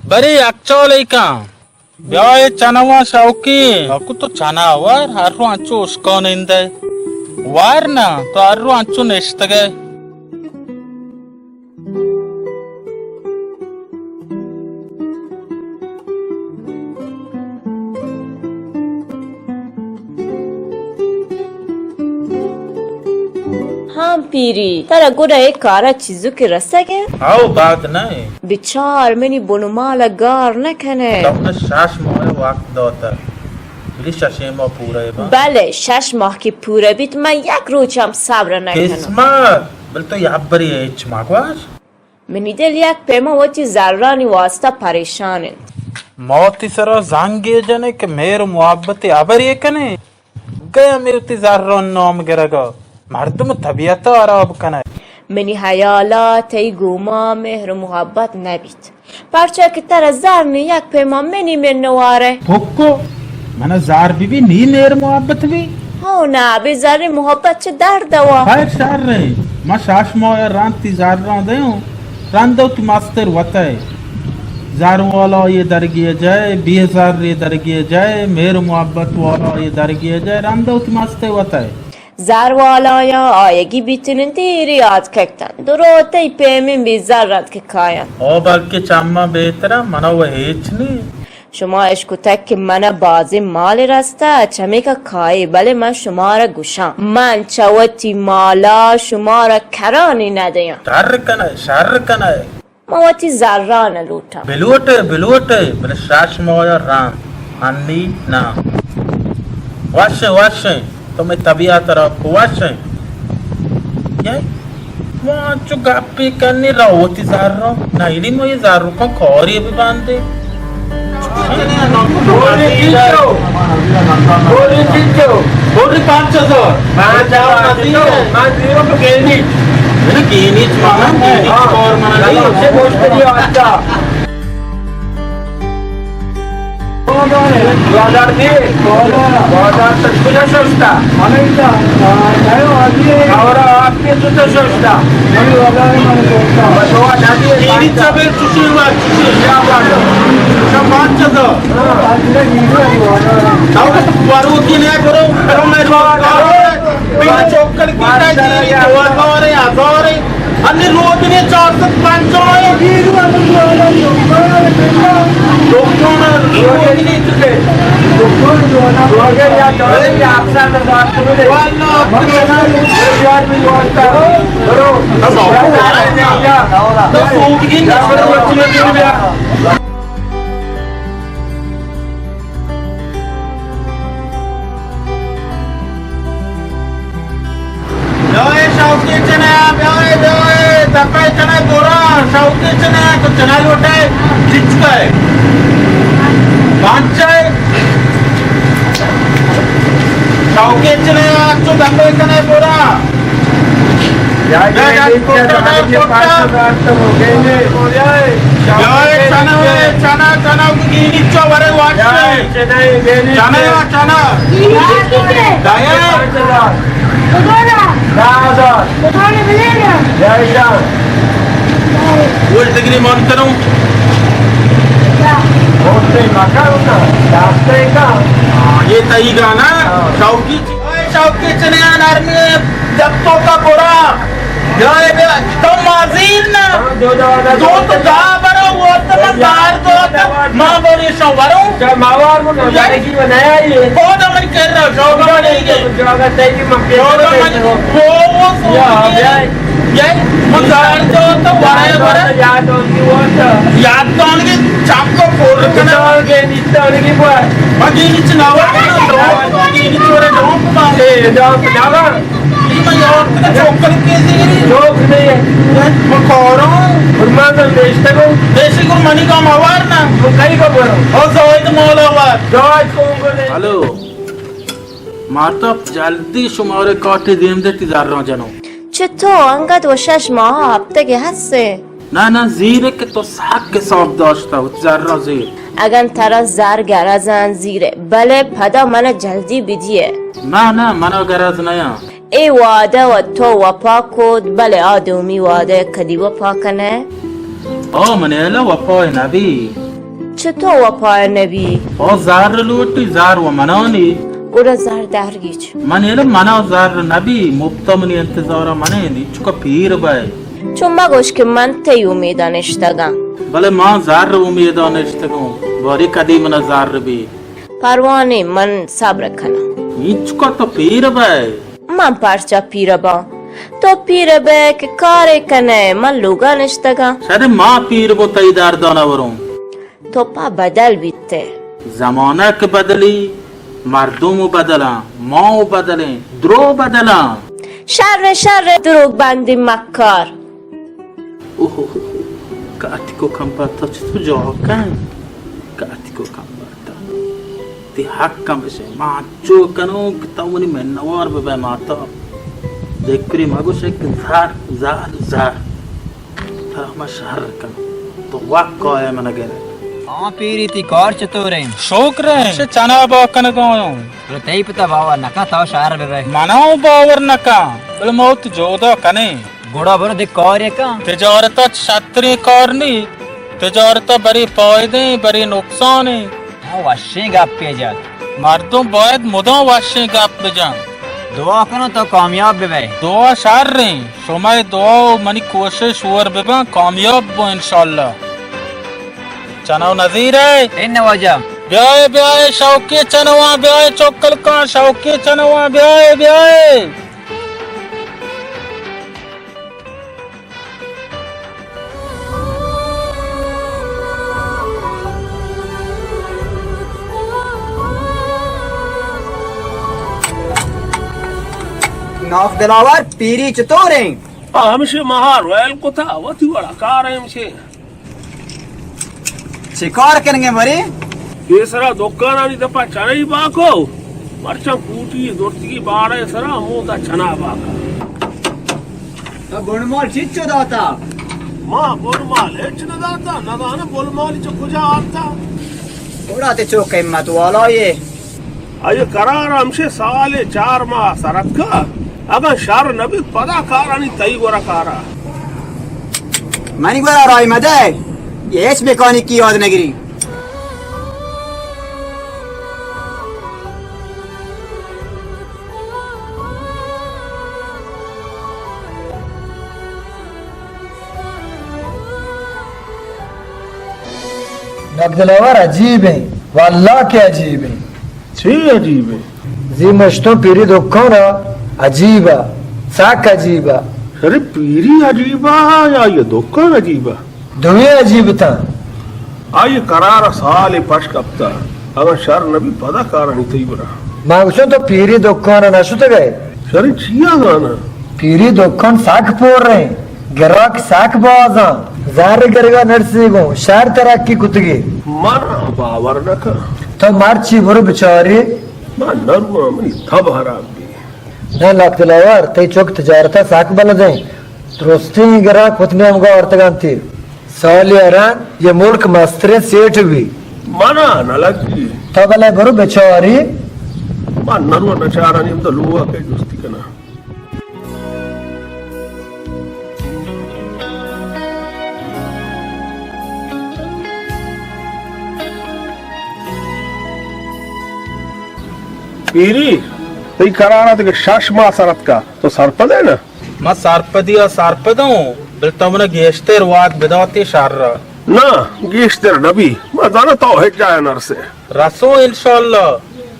برے یک چالے کن۔ بیا اے چنواں شوقی۔ اکو تو چنا وار، ہر رو انچو اشکانندہ۔ وار نہ، تو ہر رو انچو نشتگے۔ ہاں پیری، ترا گڑا اے کارا چیزو کہ رسگ ء؟ ہاو، بات نہ ایں۔ بچار، منی بنمال ء گار نہ کن ئے۔ تو من شش ماہ ء وقت داتگ، بلے ششیں ماہ پورہ بنت۔ بلے، شش ماہ کہ پورہ بیت، من یک روچ ہم صبر نہ کناں۔ قسمت، بلے تو یک برے ہچ مگوش۔ منی دل یک پیما وتی زرانی واسطہ پریشان انت۔ ما وتی سرا زنگے جنیں کہ مہر و محبت ء ہبرے کنیں۔ گئے ہمے وتی زران نام گرگا مردم طبیعت ہراب کنئے۔ منی حیالا تئی گوما مہر و محبت نبیت، پرچا کہ ترا زر نی، یک پیما منی منوارئے۔ پکو، منا زر بی بی نی مہر محبت بی۔ ہو نا، بے زر محبت چہ درد وا۔ خیر شر رہے، ما شش ماہ رند تی زران دیوں۔ رند وتی مستر وتئے۔ زر والا یہ درگی جائے، بے زر یہ درگی جائے، مہر محبت والا یہ درگی جائے، رند وتی مستر وتئے۔ زر والایاں آیگی بیتن انت، ایری آتکگتن۔ درو تئی پیمیں بی زر انت کہ کاینت۔ او بلکہ چماں بہتر انت، منا و ہیچ نی۔ شما اشکتگ کہ منا بازیں مال رستہ، چمیکا کائے، بلے من شمارا گوشاں، من چہ وتی مالا شمارا کرانی ندیاں۔ شر کنئے، شر کنئے۔ من وتی زران لوٹاں۔ بلوٹئے، بلوٹئے، بلے شش ماہ رند، انی نہ۔ وشیں، وشیں، تو مئے طبیعت را کو وشیں۔ یہ؟ ما چو گپی کنی را وتی زران۔ نہ، اینی ما یہ زرکان کاری ببندے۔ بوری چیچو۔ بوری چیچو۔ بوری پانچ ہزار۔ پانچ ہزار۔ من دیو تو گینی۔ من گینی چ، من گینی چ کار من دیو۔ سے گوشت دیو اچھا۔ دو ہزار دی۔ دو ہزار تک کجا شوشتا؟ اور آپ کے جوتے شوشتا؟ بس ہوا جاتی ہے۔ چینی چبے چوشی ہوا، چوشی۔ کیا بات ہے؟ اچھا، پانچ ہزار۔ تو وارو کی نیا کرو، کرو میں روزگار ہے۔ بین چوکڑ کی ٹائم، دو ہزار ہے، ہزار ہے۔ انی روزی چار سد پنجاہ ہے۔ دکان روزی چکے۔ واللہ، تو سوچ کی نشر مچنے دے۔ بیائے شوقی چنیا، بیائے، بیائے، دپے چنے بورا، شوقی چنیا، تو چنا لوٹے، چچکے۔ پانچے۔ شوقی چنیا، تو دپے چنے بورا۔ یا، یا، یا، یا، کوٹا، کوٹا۔ یا، چنا، چنا، چنا، گینی چو ورے واش۔ چنا، چنا۔ دایا۔ دہ ہزار۔ وہ ڈگری مان کروں۔ یہ تئی گانا، شوقی۔ شوقی چنیا نرمی۔ جب تو کا برا، جائے بے، تو مازیر نا۔ دو تو دا برو، وہ تو من دار دو، ما بری شو برو۔ جا ماوار کو نہ جائے کی بنایا یہ۔ وہ تو من کر رہا، جو بنے گے۔ جو اگر تئی کی من جو تو من، وہ، وہ سو یا، یہ، یا۔ یہ، من دار دو تو برے برے۔ یاد ہو کی وہ تو۔ یاد تو ان کی چاپ کو پھوڑ رکھنا۔ تو کے نیچے ان کی وہ۔ باقی نیچے نہ ہوا، تو باقی نیچے ورے ڈوم پا۔ اے، ڈوم پا۔ چوک نہیں۔ من کاروں۔ اور من تو دیشتگوں۔ دیشی کو منی کا موار نا۔ تو کئی کو برو۔ او زاہد مولا وار۔ زاہد کون کو دے۔ ہلو۔ ماتا جلدی شمارے کاٹی دیم دے تی زراں جنو۔ چتو انگت و شش ماہ ہفتگے ہسے؟ نہ، نہ، زیرے کہ تو سک حساب داشتہ، وت زراں زیر۔ اگن ترا زر گرزن زیرے، بلے پدا من جلدی بدیے۔ نہ، نہ، منا گرز نیاں۔ اے وعدہ و تو وفا کت، بلے آ دومی وعدہ کدی وفا کنئے؟ آ منی ہیالا وفا نبی۔ چتو وفا نبی؟ آ زر لوٹی، زر و منانی۔ گڑا زر در گیچ۔ منی ہیالا منا زر نبی، مپتا منی انتظارا منی، چکا پیر بئے۔ چو مگوش کہ من تئی امیدا نشتگاں۔ بلے ما زر امیدا نشتگوں، باری کدی منا زر بی۔ پرواہ نی، من صبر کناں۔ اینچکا تو پیر بئے۔ من پرچا پیر باں؟ تو پیر بئے کہ کارے کنئے، من لوگا نشتگاں۔ شاید ما پیر بوں تئی دردانا وروں۔ تو پہ بدل بیتے۔ زمانہ کہ بدلی، مردم و بدلاں، ما و بدلیں، درو بدلاں۔ شر شر دروگ بندی مکار۔ اوہ، کاتی کو کمبر تو چطور جواب کن؟ کاتی کو کمبر تو۔ تی حق کم بشے، ما چو کنوں کہ تو منی منوار ببے ماتا۔ دکری مگوشے کہ زر، زر، زر۔ ترا ما شر کنوں۔ تو وقت کائے من گرے۔ ہاں پیری، تی کار چطور ہیں؟ شکر ہیں، چہ چنا با کنگا آیوں۔ بلے تئی پتا باور نکا، تو شر ببے۔ منا باور نکا، بلے موت جودا کنے۔ گڑا برو دے کارے کن۔ تجارت ء چہ شتریں کار نی، تجارت ء برے پائدیں، برے نقصانیں۔ ہاں، وشیں گپے جت۔ مردم باید مدام وشیں گپ بجن۔ دعا کنوں تو کامیاب بہ بئے۔ دعا شریں، شمئے دعا و منی کوشش ہور بہ باں، کامیاب بوں انشاءاللہ۔ چنو نظیر ئے؟ اے نواجہ۔ بیائے، بیائے، شوقی چنواں، بیائے، چکلکاں، شوقی چنواں، بیائے، بیائے۔ ناف دلاور، پیری چطور ہیں؟ آ، ہمشے مہار ویل کتا، وتی وڑا کار ہیں ہمشے۔ چے کار کنگے مرے؟ پیسرا دکانانی دپا چنئی باکو، مرچاں کوٹی درتگی باڑے سرا مودا چنا باکا۔ تو بنمال چچو داتا؟ ما بنمال ہچ نہ داتا، نہ زاناں بنمال چہ کجا آرتا۔ گڑا تے چو قیمت والا یہ۔ آئی قرار ہمشے سال چار ماہ سرتکا، اگاں شر نبی پدا کارانی تئی گورا کارا۔ منی گورا رائی مدے، یہ ہچ میکانیکی یاد نگری۔ ناف دلاور عجیب ہیں، واللہ کہ عجیب ہیں۔ چی عجیب ہیں؟ زی مشتوں پیری دکان عجیب ہے، سک عجیب ہے۔ ارے پیری عجیب ہے یا یہ دکان عجیب ہے؟ دوئیں عجیب تاں۔ آئی قرار سال پش کپتا، اگاں شر نبی پدا کارانی تئی گورا۔ ما گوشوں تو پیری دکان نہ شتگئے؟ شریں چیا زاناں؟ پیری دکان سک پر رہیں، گراک سک بازاں، زر گرگا نرسی گوں، شر ترقی کتگی۔ من باور نہ کن۔ تو مرچی برو بچاری۔ من نرواں، منی تب حراب بی۔ نہ ناف دلاور، تئی چک تجارتا سک بلدیں، درستیں گراک وت نیمگا آورتگانتی۔ سالی ء رند یہ ملک مستریں سیٹھ بی۔ منا نہ لگی۔ تو بلے برو بچاری۔ من نرو نچارانی ہمدا لوگا کہ جستی کناں۔ پیری، تئی قرارا دگہ شش ماہ سرتکا، تو سرپد ئے نا؟ من سرپدی ء سرپد اوں، بلے تو منا گیشتر وھد بداتی شر ء۔ ناں، گیشتر نہ بی۔ من زاناں تو ہچ جاہ ء نہ رسے۔ رسوں انشاءاللہ۔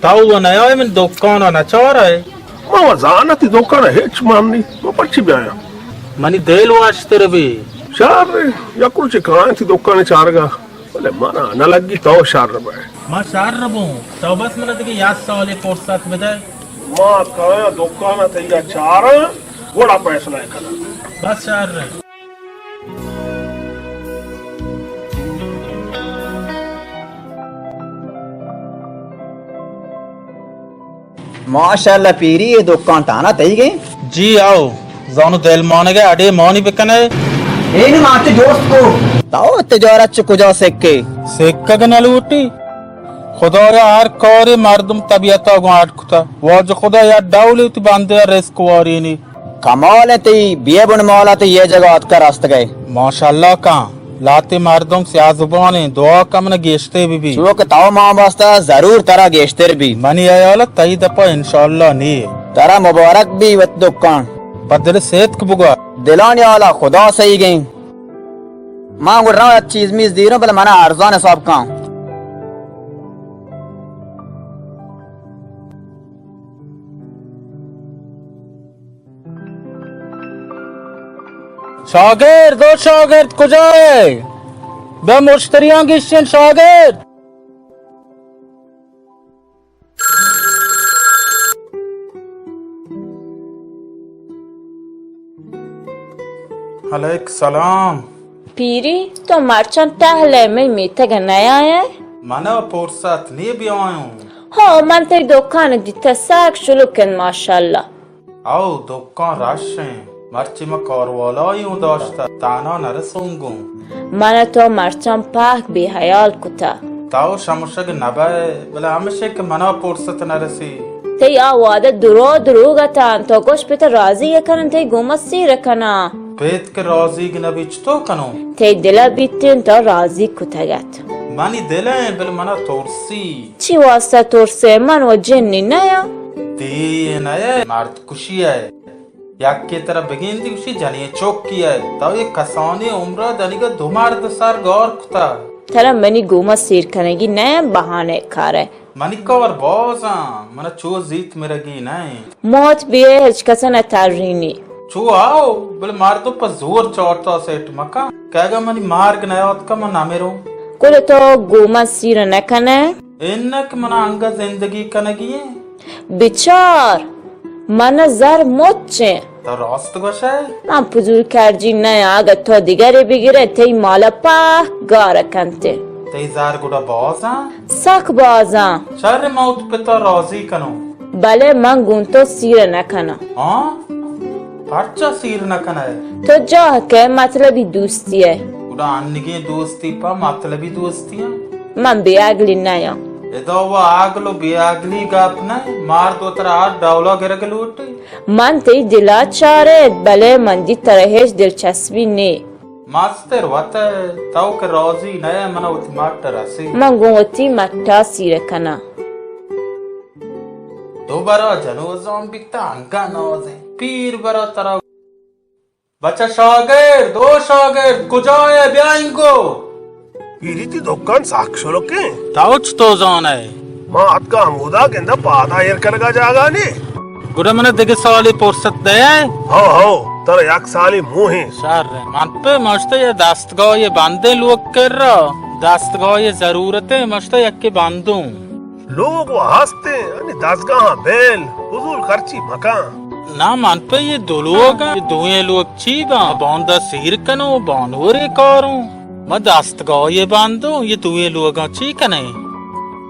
تو و نیائے من دکان ء نہ چارئے۔ من و زاناں تئی دکان ء ہچ مان نی۔ من پرچی بیایاں؟ منی دل وشتر بی۔ شر، یک روچے کایاں تئی دکان ء چارگا۔ بلے منا نہ لگی تو شر بئے۔ ما شر بوں، تو بس منا دگہ یک سالے فرصت بدئے۔ ما کایاں دکان ء تئی ء چاراں، گڑا فیصلہ ء کناں۔ بس شر۔ ماشاءاللہ پیری، اے دکان تانا تئیگیں؟ جی آؤ، زانو دلمانگ ء اڈے مانی بکنے۔ اے نی ماتے دوست کو۔ تو تجارت چہ کجا سکے؟ سکگ نہ لوٹی۔ خدایا ہر کارے مردم طبیعتا گوں اڈ کتا۔ واجہ خدا یا ڈولی وتی بندے ء رزق وارینی۔ کمال انت تئی، بے بن مالا تئی یہ جگہ اتکا رستگئے۔ ماشاءاللہ کن، لہتے مردم سیاہ زبانیں، دعا کن من گیشتر بہ بی۔ چو کہ تو ما واسطہ ضرور ترا گیشتر بی۔ منی ہیال ء تئی دپا انشاءاللہ نی۔ ترا مبارک بی وت دکان۔ پہ دل ستک بگوار۔ دلانی حالا خدا سہیگیں۔ ما گڑا چیز میز دیروں، بلے منا ارزان حساب کن۔ شاگرد، او شاگرد، کجا ئے؟ بیا مشتریاں گیشین شاگرد۔ علیک سلام۔ پیری، تو مرچاں ٹہل ئے، مئے میتگ ء نیائے؟ من ء پرست نی بیایوں۔ ہو، من تئی دکان ء دیتہ، سک شلوک انت ماشاءاللہ۔ او، دکان رش انت، مرچی ما کاروالائی اوں داشتہ، تہنا نرسوں گوں۔ من ء تو مرچاں پہک بے حیال کتہ۔ تو شمشگ نہ بئے، بلے ہمشے کہ منا پرست نہ رسی۔ تئی آ وعدہ درو دروگ اتاں، تو گوش پت ء راضی ء کناں، تئی گوما سیر ء کناں۔ پت کہ راضیگ نہ بیت چتو کنوں؟ تئی دل ء بیتیں تو راضی کتگ ات۔ منی دل ء، بلے منا ترسی۔ چی واسطہ ترسے؟ من و جنی نیاں۔ تئی نہ ئے، مرد کشی ئے۔ یکے ترا بگندی گوشی جنین چکی ئے۔ تو اے کسانیں عمرا دنیگا دو مرد سر گار کتا۔ ترا منی گوما سیر کنگی نہ بہانہ کارے۔ منی کار بازاں، منا چو زیت مرگی نہ انت۔ موت بیئے ہچ کس نہ ترینی۔ چو آؤ، بلے مردم پہ زور چارتا سیٹ مکن کہ اگاں منی مرگ نیاتکا من نمیروں۔ گڑا تو گوما سیر نہ کنئے؟ انک منا انگا زندگی کنگی ایں۔ بچار، من زر مچ ایں۔ تو راست گوشئے؟ من پزول کرجی نہ آں، اگہ تو دگرے بگرئے، تئی مالا پہ گار کنت۔ تئی زر گڑا بازاں؟ سک بازاں۔ شر، من وت پتا راضی کنوں۔ بلے من گوں تو سیر نہ کناں۔ ہاں؟ پرچا سیر نہ کنئے؟ تو جاہ کئے مطلبی دوستی ئے۔ گڑا انگیں دوستی پہ مطلبی دوستی ایں؟ من بے عقلی نہ آں۔ ادا و عقل و بے عقلی گپ نہ، مرد و ترا ہر ڈولا گرگ لوٹی۔ من تئی دلا چارت، بلے من دی ترا ہچ دلچسپی نے۔ مستر وت ئے، تو کہ راضی نہ ئے، من وتی مٹ رسی۔ من گوں وتی مٹا سیر کناں۔ دو برا جنوزام بیتا انگا نازیں۔ پیر برا ترا۔ بچہ شاگرد، او شاگرد، کجا ئے؟ بیا انگو۔ پیری، تئی دکان سک شلکیں۔ تو چتو زانئے؟ ما اتکا ہمودا گندہ پادا ایر کنگا جاگہ نے۔ گڑا منا دگہ سالے پرست دئے؟ ہو، ہو، ترا یک سالے موہیں۔ شر، من پہ مشتہ یہ دستگاہ یہ بندیں لوگ کر را، دستگاہ یہ ضرورتیں، مشتہ یکے بندوں۔ لوگ و ہستیں، انی دزگاہاں بیل، فضول خرچی مکن۔ نا من پہ یہ دو لوگ، یہ دوئیں لوگ چی باں؟ باندا سیر کنوں، بانورے کاروں۔ ما دستگاہ یہ بندوں، یہ دوئیں لوگاں چی کنیں؟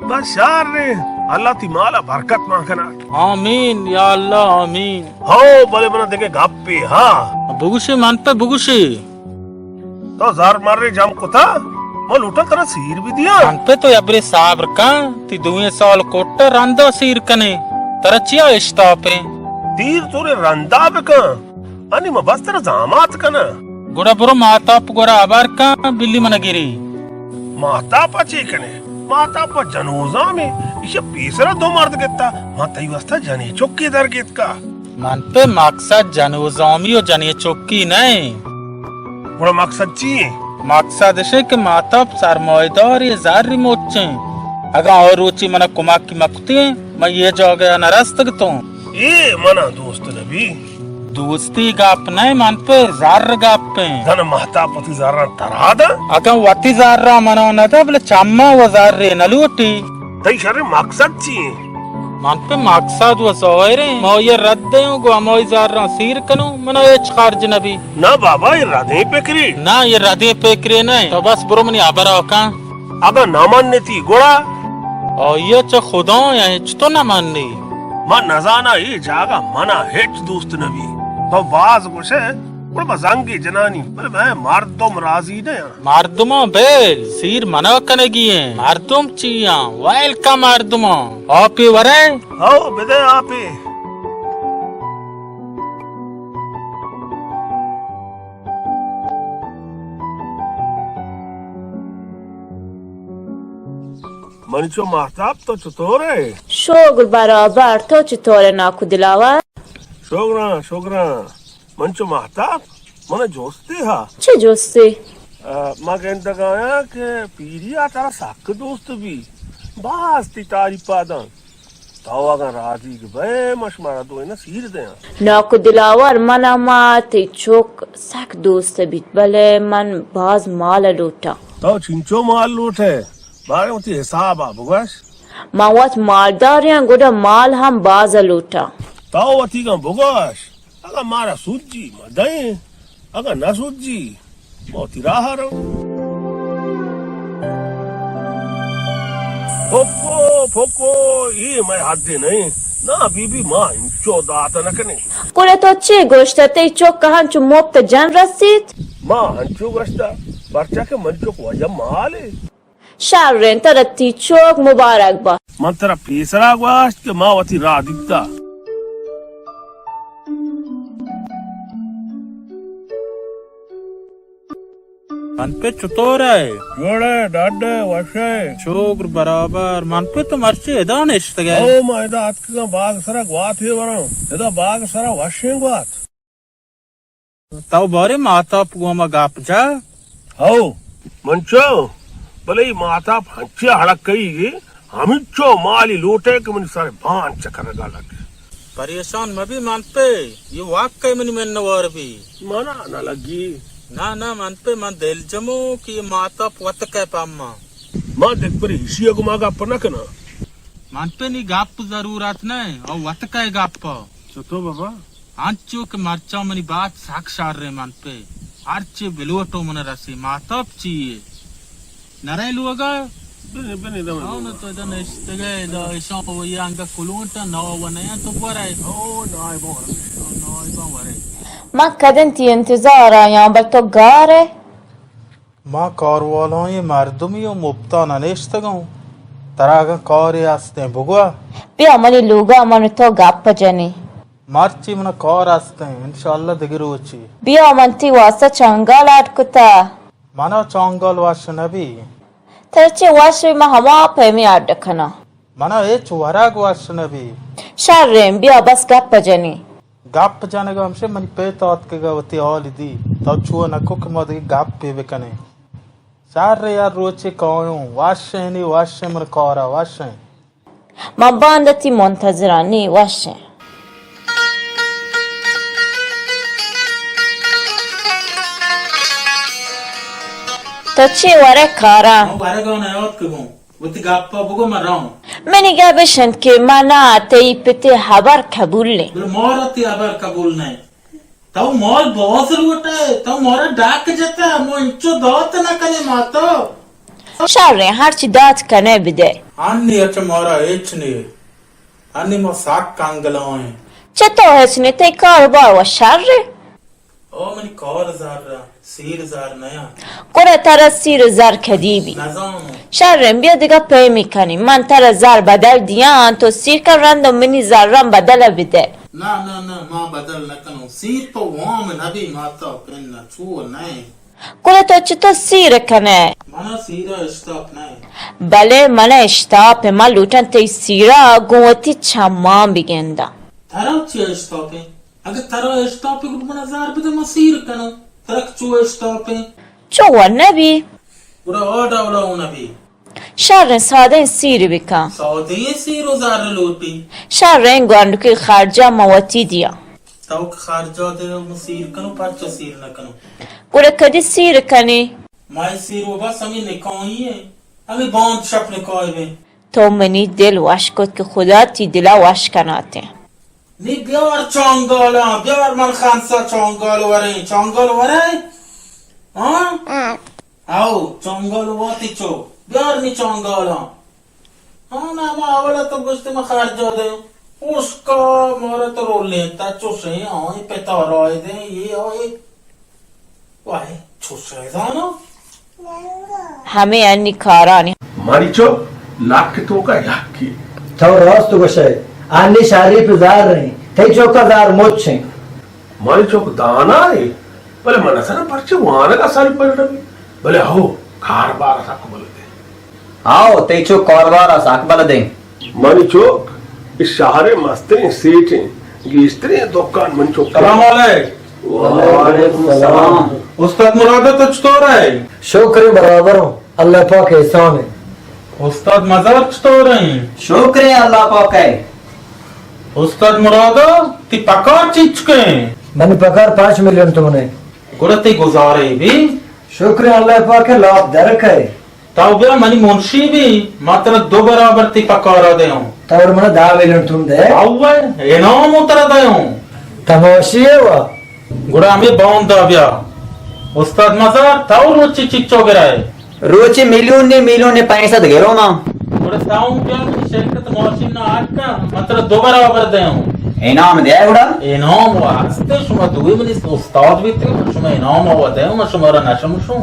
بس شر نے، اللہ تئی مالا برکت مان کنا۔ آمین یا اللہ، آمین۔ ہو، بلے منا دگہ گپے ہا۔ بگوشے من پہ بگوشے۔ تو زر مرے جم کتا، ما لوٹاں ترا سیر بدیاں۔ من پہ تو یبرے صبر کن، تئی دوئیں سال کٹا رندا سیر کنے، ترا چیا اشتاپیں؟ دیر تورے رندا بکن، انی ما بس ترا زامات کناں۔ گڑا برو ماتاپ گورا ہبر کن، بلی منا گری۔ ماتاپا چے کنے؟ ماتاپا جنوزامے، ایشا پیسرا دو مرد گتا، ما تئی واسطہ جنی چکی در گیتکا۔ من پہ مقصد جنوزامی و جنی چکی نہ ایں۔ گڑا مقصد چی ایں؟ مقصد اش کہ ماتاپ سرمایہ داری زر مچیں۔ اگاں آ روچی منا کمک مکتیں، من یہ جاگہ نہ رستگتوں۔ اے منا دوست نبی۔ دوستی گپ نہ، من پہ زر گپیں۔ دن مہتاپ وتی زراں ترا داں؟ اگاں وتی زراں منا نہ داں، بلے چما و زرے نہ لوٹی۔ تئی شریں مقصد چی ایں؟ من پہ مقصد و ظاہریں، ما یہ رد دیں و گو ہمائی زراں سیر کنوں، منا ہچ خرج نہ بی۔ نہ بابا، یہ ردیں پکرے۔ نہ، یہ ردیں پکرے نہ۔ تو بس برو منی ہبرا کن۔ اگاں نہ منتی گڑا؟ آئی ء چہ خدایاں ہچ تو نہ منی۔ من نزاناں اے جاگہ منا ہچ دوست نہ بی۔ تو باز گوشئے، گڑا ما زنگے جنانی، بلے مئے مردم راضی نہ انت۔ مردماں بیل، سیر منا کنگی انت۔ مردم چی انت؟ ویل کن مردماں۔ آپے ورئے؟ ہو، بدئے آپے۔ منی چو مہتاب، تو چطور ئے؟ شگر برابر، تو چطور ئے ناکو دلاور؟ شگراں، شگراں۔ من چو مہتاب، من جستے ہا۔ چے جستے؟ آ، ما گندگایاں کہ پیری ء ترا سک دوست بی، باز تی تعریف پاداں۔ تو اگاں راضی بئے، ما شمارا دوئیناں سیر دیاں۔ ناکو دلاور، من ء ما تئی چک سک دوست بیت، بلے من باز مال ء لوٹاں۔ تو چنچو مال لوٹئے؟ باریں وتی حساب ء بگوش۔ من وت مالدارے آں، گڈا مال ہم باز ء لوٹاں۔ تو وتیگاں بگوش، اگاں مارا سوجی ما دئیں، اگاں نہ سوجی ما وتی راہ ء رو۔ پھکو، پھکو، اے مئے حد ء نہ انت۔ نا بی بی، ما انچو دات نہ کنیں۔ گڑا تو چے گوشتہ؟ تئی چک ء انچو مپت ء جن رسیت؟ ما انچو گوشتہ، پرچا کہ منی چک واجہ مال ء۔ شریں، ترا تئی چک مبارک با۔ من ترا پیسرا گوشت کہ ما وتی راہ دیتا۔ من پہ چطور ئے؟ جوڑ ئے، ڈڈ ئے، وش ئے؟ شکر برابر۔ من پہ تو مرچی ادا نشتگ ئے؟ او، ما ادا اتکگاں باغ سرا گواتے وراں۔ ادا باغ سرا وشیں گوات۔ تو بارے ماتاپ گوما گپ جا۔ ہو، من چو، بلے اے ماتاپ ہنچے ہڑکئی گے، ہمینچو مالی لوٹے کہ منی سر بان چکرگا لگ۔ پریشان مبی من پہ، اے واقعی منی منوار بی۔ منا نہ لگی۔ نہ، نہ، من پہ من دلجموں کہ اے ماتاپ وتکئے پما۔ ما دگہ برے ایشی ء گما گپ نہ کناں۔ من پہ نی گپ ضرورت نہ، او وتکئے گپ۔ چتو بابا؟ انچو کہ مرچاں منی بات سک شر ایں من پہ۔ ہرچی بلوٹو من رسی، ماتاپ چی اے؟ نرے لوگا؟ بنے، بنے، دمے آؤ نا لوگا۔ تو ادا نشتگے، ادا اشاں وئی انگا کلونٹا، نوا و نیاں تو برے۔ او، نائباں ورے۔ او، نائباں ورے۔ من کدن تی انتظار آیاں، بل تو گار ئے؟ ما کاروالائیں مردمی و مپتا ننشتگوں۔ ترا اگاں کارے ہستیں بگوا۔ بیا منی لوگا، من تو گپ جنی۔ مرچی منا کار ہستیں، انشاءاللہ دگہ روچی۔ بیا من تی واسطہ چنگال اڈ کتا۔ منا چنگال وش نبی۔ ترا چے وش بی، من ہما پیمی اڈ کناں۔ منا ہچ ورگ وش نبی۔ شریں، بیا بس گپ جنی۔ گپ جنگ ہمشے منی پت آتکگ ء وتی حال دی۔ تو چو نکو کہ ما دگہ گپے بکنیں۔ شر یار روچے کایوں، وشیں نی وشیں من کارا وشیں۔ من باندا تی منتظرانی وشیں۔ تو چے ورے کارا؟ من ورگا نیاتکگوں۔ وتی گپا بگو، من رواں۔ منی گپ اش انت کہ منا تئی پتے ہبر قبول نہ۔ بلے مارا تئی ہبر قبول نہ۔ تو مال باز لوٹئے، تو مارا ڈاک جتہ، ما انچو دات نہ کنیں ماتا۔ شریں، ہرچی دات کنئے بدئے۔ انی اچ مارا ہچ نی۔ انی ما سک کنگلائیں۔ چتو ہچ نی، تئی کاروبار و شریں۔ او منی کار زر ء، سیر زر نیاں۔ گڑا ترا سیر زر کدی بی؟ نزانوں۔ شریں، بیا دگہ پیمی کنی۔ من ترا زر بدل دیاں، تو سیر کن رند و منی زراں بدل ء بدئے۔ نہ، نہ، نہ، ما بدل نہ کنوں۔ سیر پہ وام نبی ماتا پن چو نئے۔ گڑا تو چتو سیر کنئے؟ منا سیر ء اشتاپ نئے۔ بلے من ء اشتاپ ء، من لوٹاں تئی سیر ء گوں وتی چماں بگنداں۔ ترا چی اشتاپ ء؟ اگہ ترا اشتاپے گڑا منا زر بدے، من سیر کناں۔ ترا چو اشتاپیں؟ چو ور نبی۔ گڑا آ ڈولا اوں نبی۔ شریں، سادیں سیر بکن۔ سادیں سیر و زر لوٹی؟ شریں، گونڈکی خرجا من وتی دیاں۔ تو کہ خرجا دے من سیر کنوں، پرچا سیر نہ کنوں؟ گڑا کدی سیر کنی؟ مئے سیر و بس ہمے نکاحی ایں، ہمے باند شپ نکاح بیں۔ تو منی دل وش کت کہ خدا تی دلا وش کناتیں۔ نی بیار چانگالاں، بیار من خنسا چانگال وریں، چانگال وریں؟ ہاں؟ ہاں۔ او، چانگال واتی چو، بیار نی چانگالاں۔ ہاں، نا، ما اولا تو گوشتے ما خرجا دیں۔ اوشکا مارا تو رولیں، تا چوشیں، آئیں پتا رائے دیں، یہ آئے۔ واہ، چوشیں زانو۔ ہمے انی کارانی۔ منی چک لک توکا یکی۔ تو راست گوشئے، انی شری پہ زار رہی، تئی چوکا زار مچیں۔ منی چک دانا اے، بلے من سرا پرچے وانگا ساری پڑ رہی، بلے ہو کاربار سک بلدے۔ آؤ، تئی چک کاربار سک بلدیں۔ منی چک اے شہر ء مستریں سیٹیں، گیشتریں دکان منی چک۔ سلام علیک۔ وعلیکم السلام۔ استاد مراد تو چطور ئے؟ شکر برابر ہوں، اللہ پاک احسان ہے۔ استاد مزار چطور ہیں؟ شکر ہے اللہ پاک ہے۔ استاد مراد، تی پکار چیچکیں؟ منی پکار پانچ میلیون تومن ہے۔ گڑا تی گزارے بھی؟ شکر ہے اللہ پاک ہے، لاپ درک ہے۔ تو بیا منی منشی بی، ما ترا دو برابر تی پکارا دیوں۔ تو منا دہ میلیون تومن دے۔ اوے، انعام ترا دیوں۔ تماشی ہے وا۔ گڑا ہمے باندا بیا۔ استاد مزار، تو روچی چچو گرائے؟ روچی میلیون نے، میلیون نے پینسد گرو ما۔ گڑا تو بیا منی شرکت ماشین نا آٹکا، ما ترا دو برابر دیوں۔ انعام دے گڑا؟ انعام واسطے شما دوی منی استاد بیتے، شما انعام آوا دیوں، ما شما را نشمشوں۔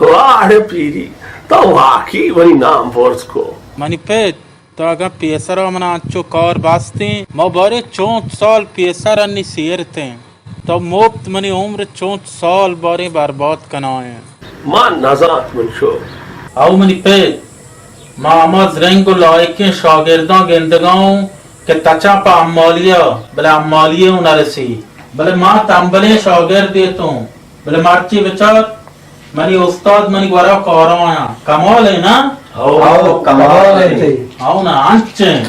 واہ پیری، تو واقعی منی نام برز کو۔ منی پت، تو اگاں پیسرا منا انچو کار بستیں، ما باریں چونت سال پیسر انی سیرتیں۔ تو مپت منی عمر چونت سال باریں برباد کنائیں۔ ما نزانت من شو۔ او منی پت، ما ہما زرنگ و لائقیں شاگرداں گندگا اوں کہ تچاں پہ امالی ء، بلے امالی ء اوں نہ رسی۔ بلے ما تمبلیں شاگردے اتوں، بلے مرچی بچار، منی استاد منی گورا کارا آیاں۔ کمال ہے نا؟ ہو، کمال ہے۔ ہو نا، انچیں۔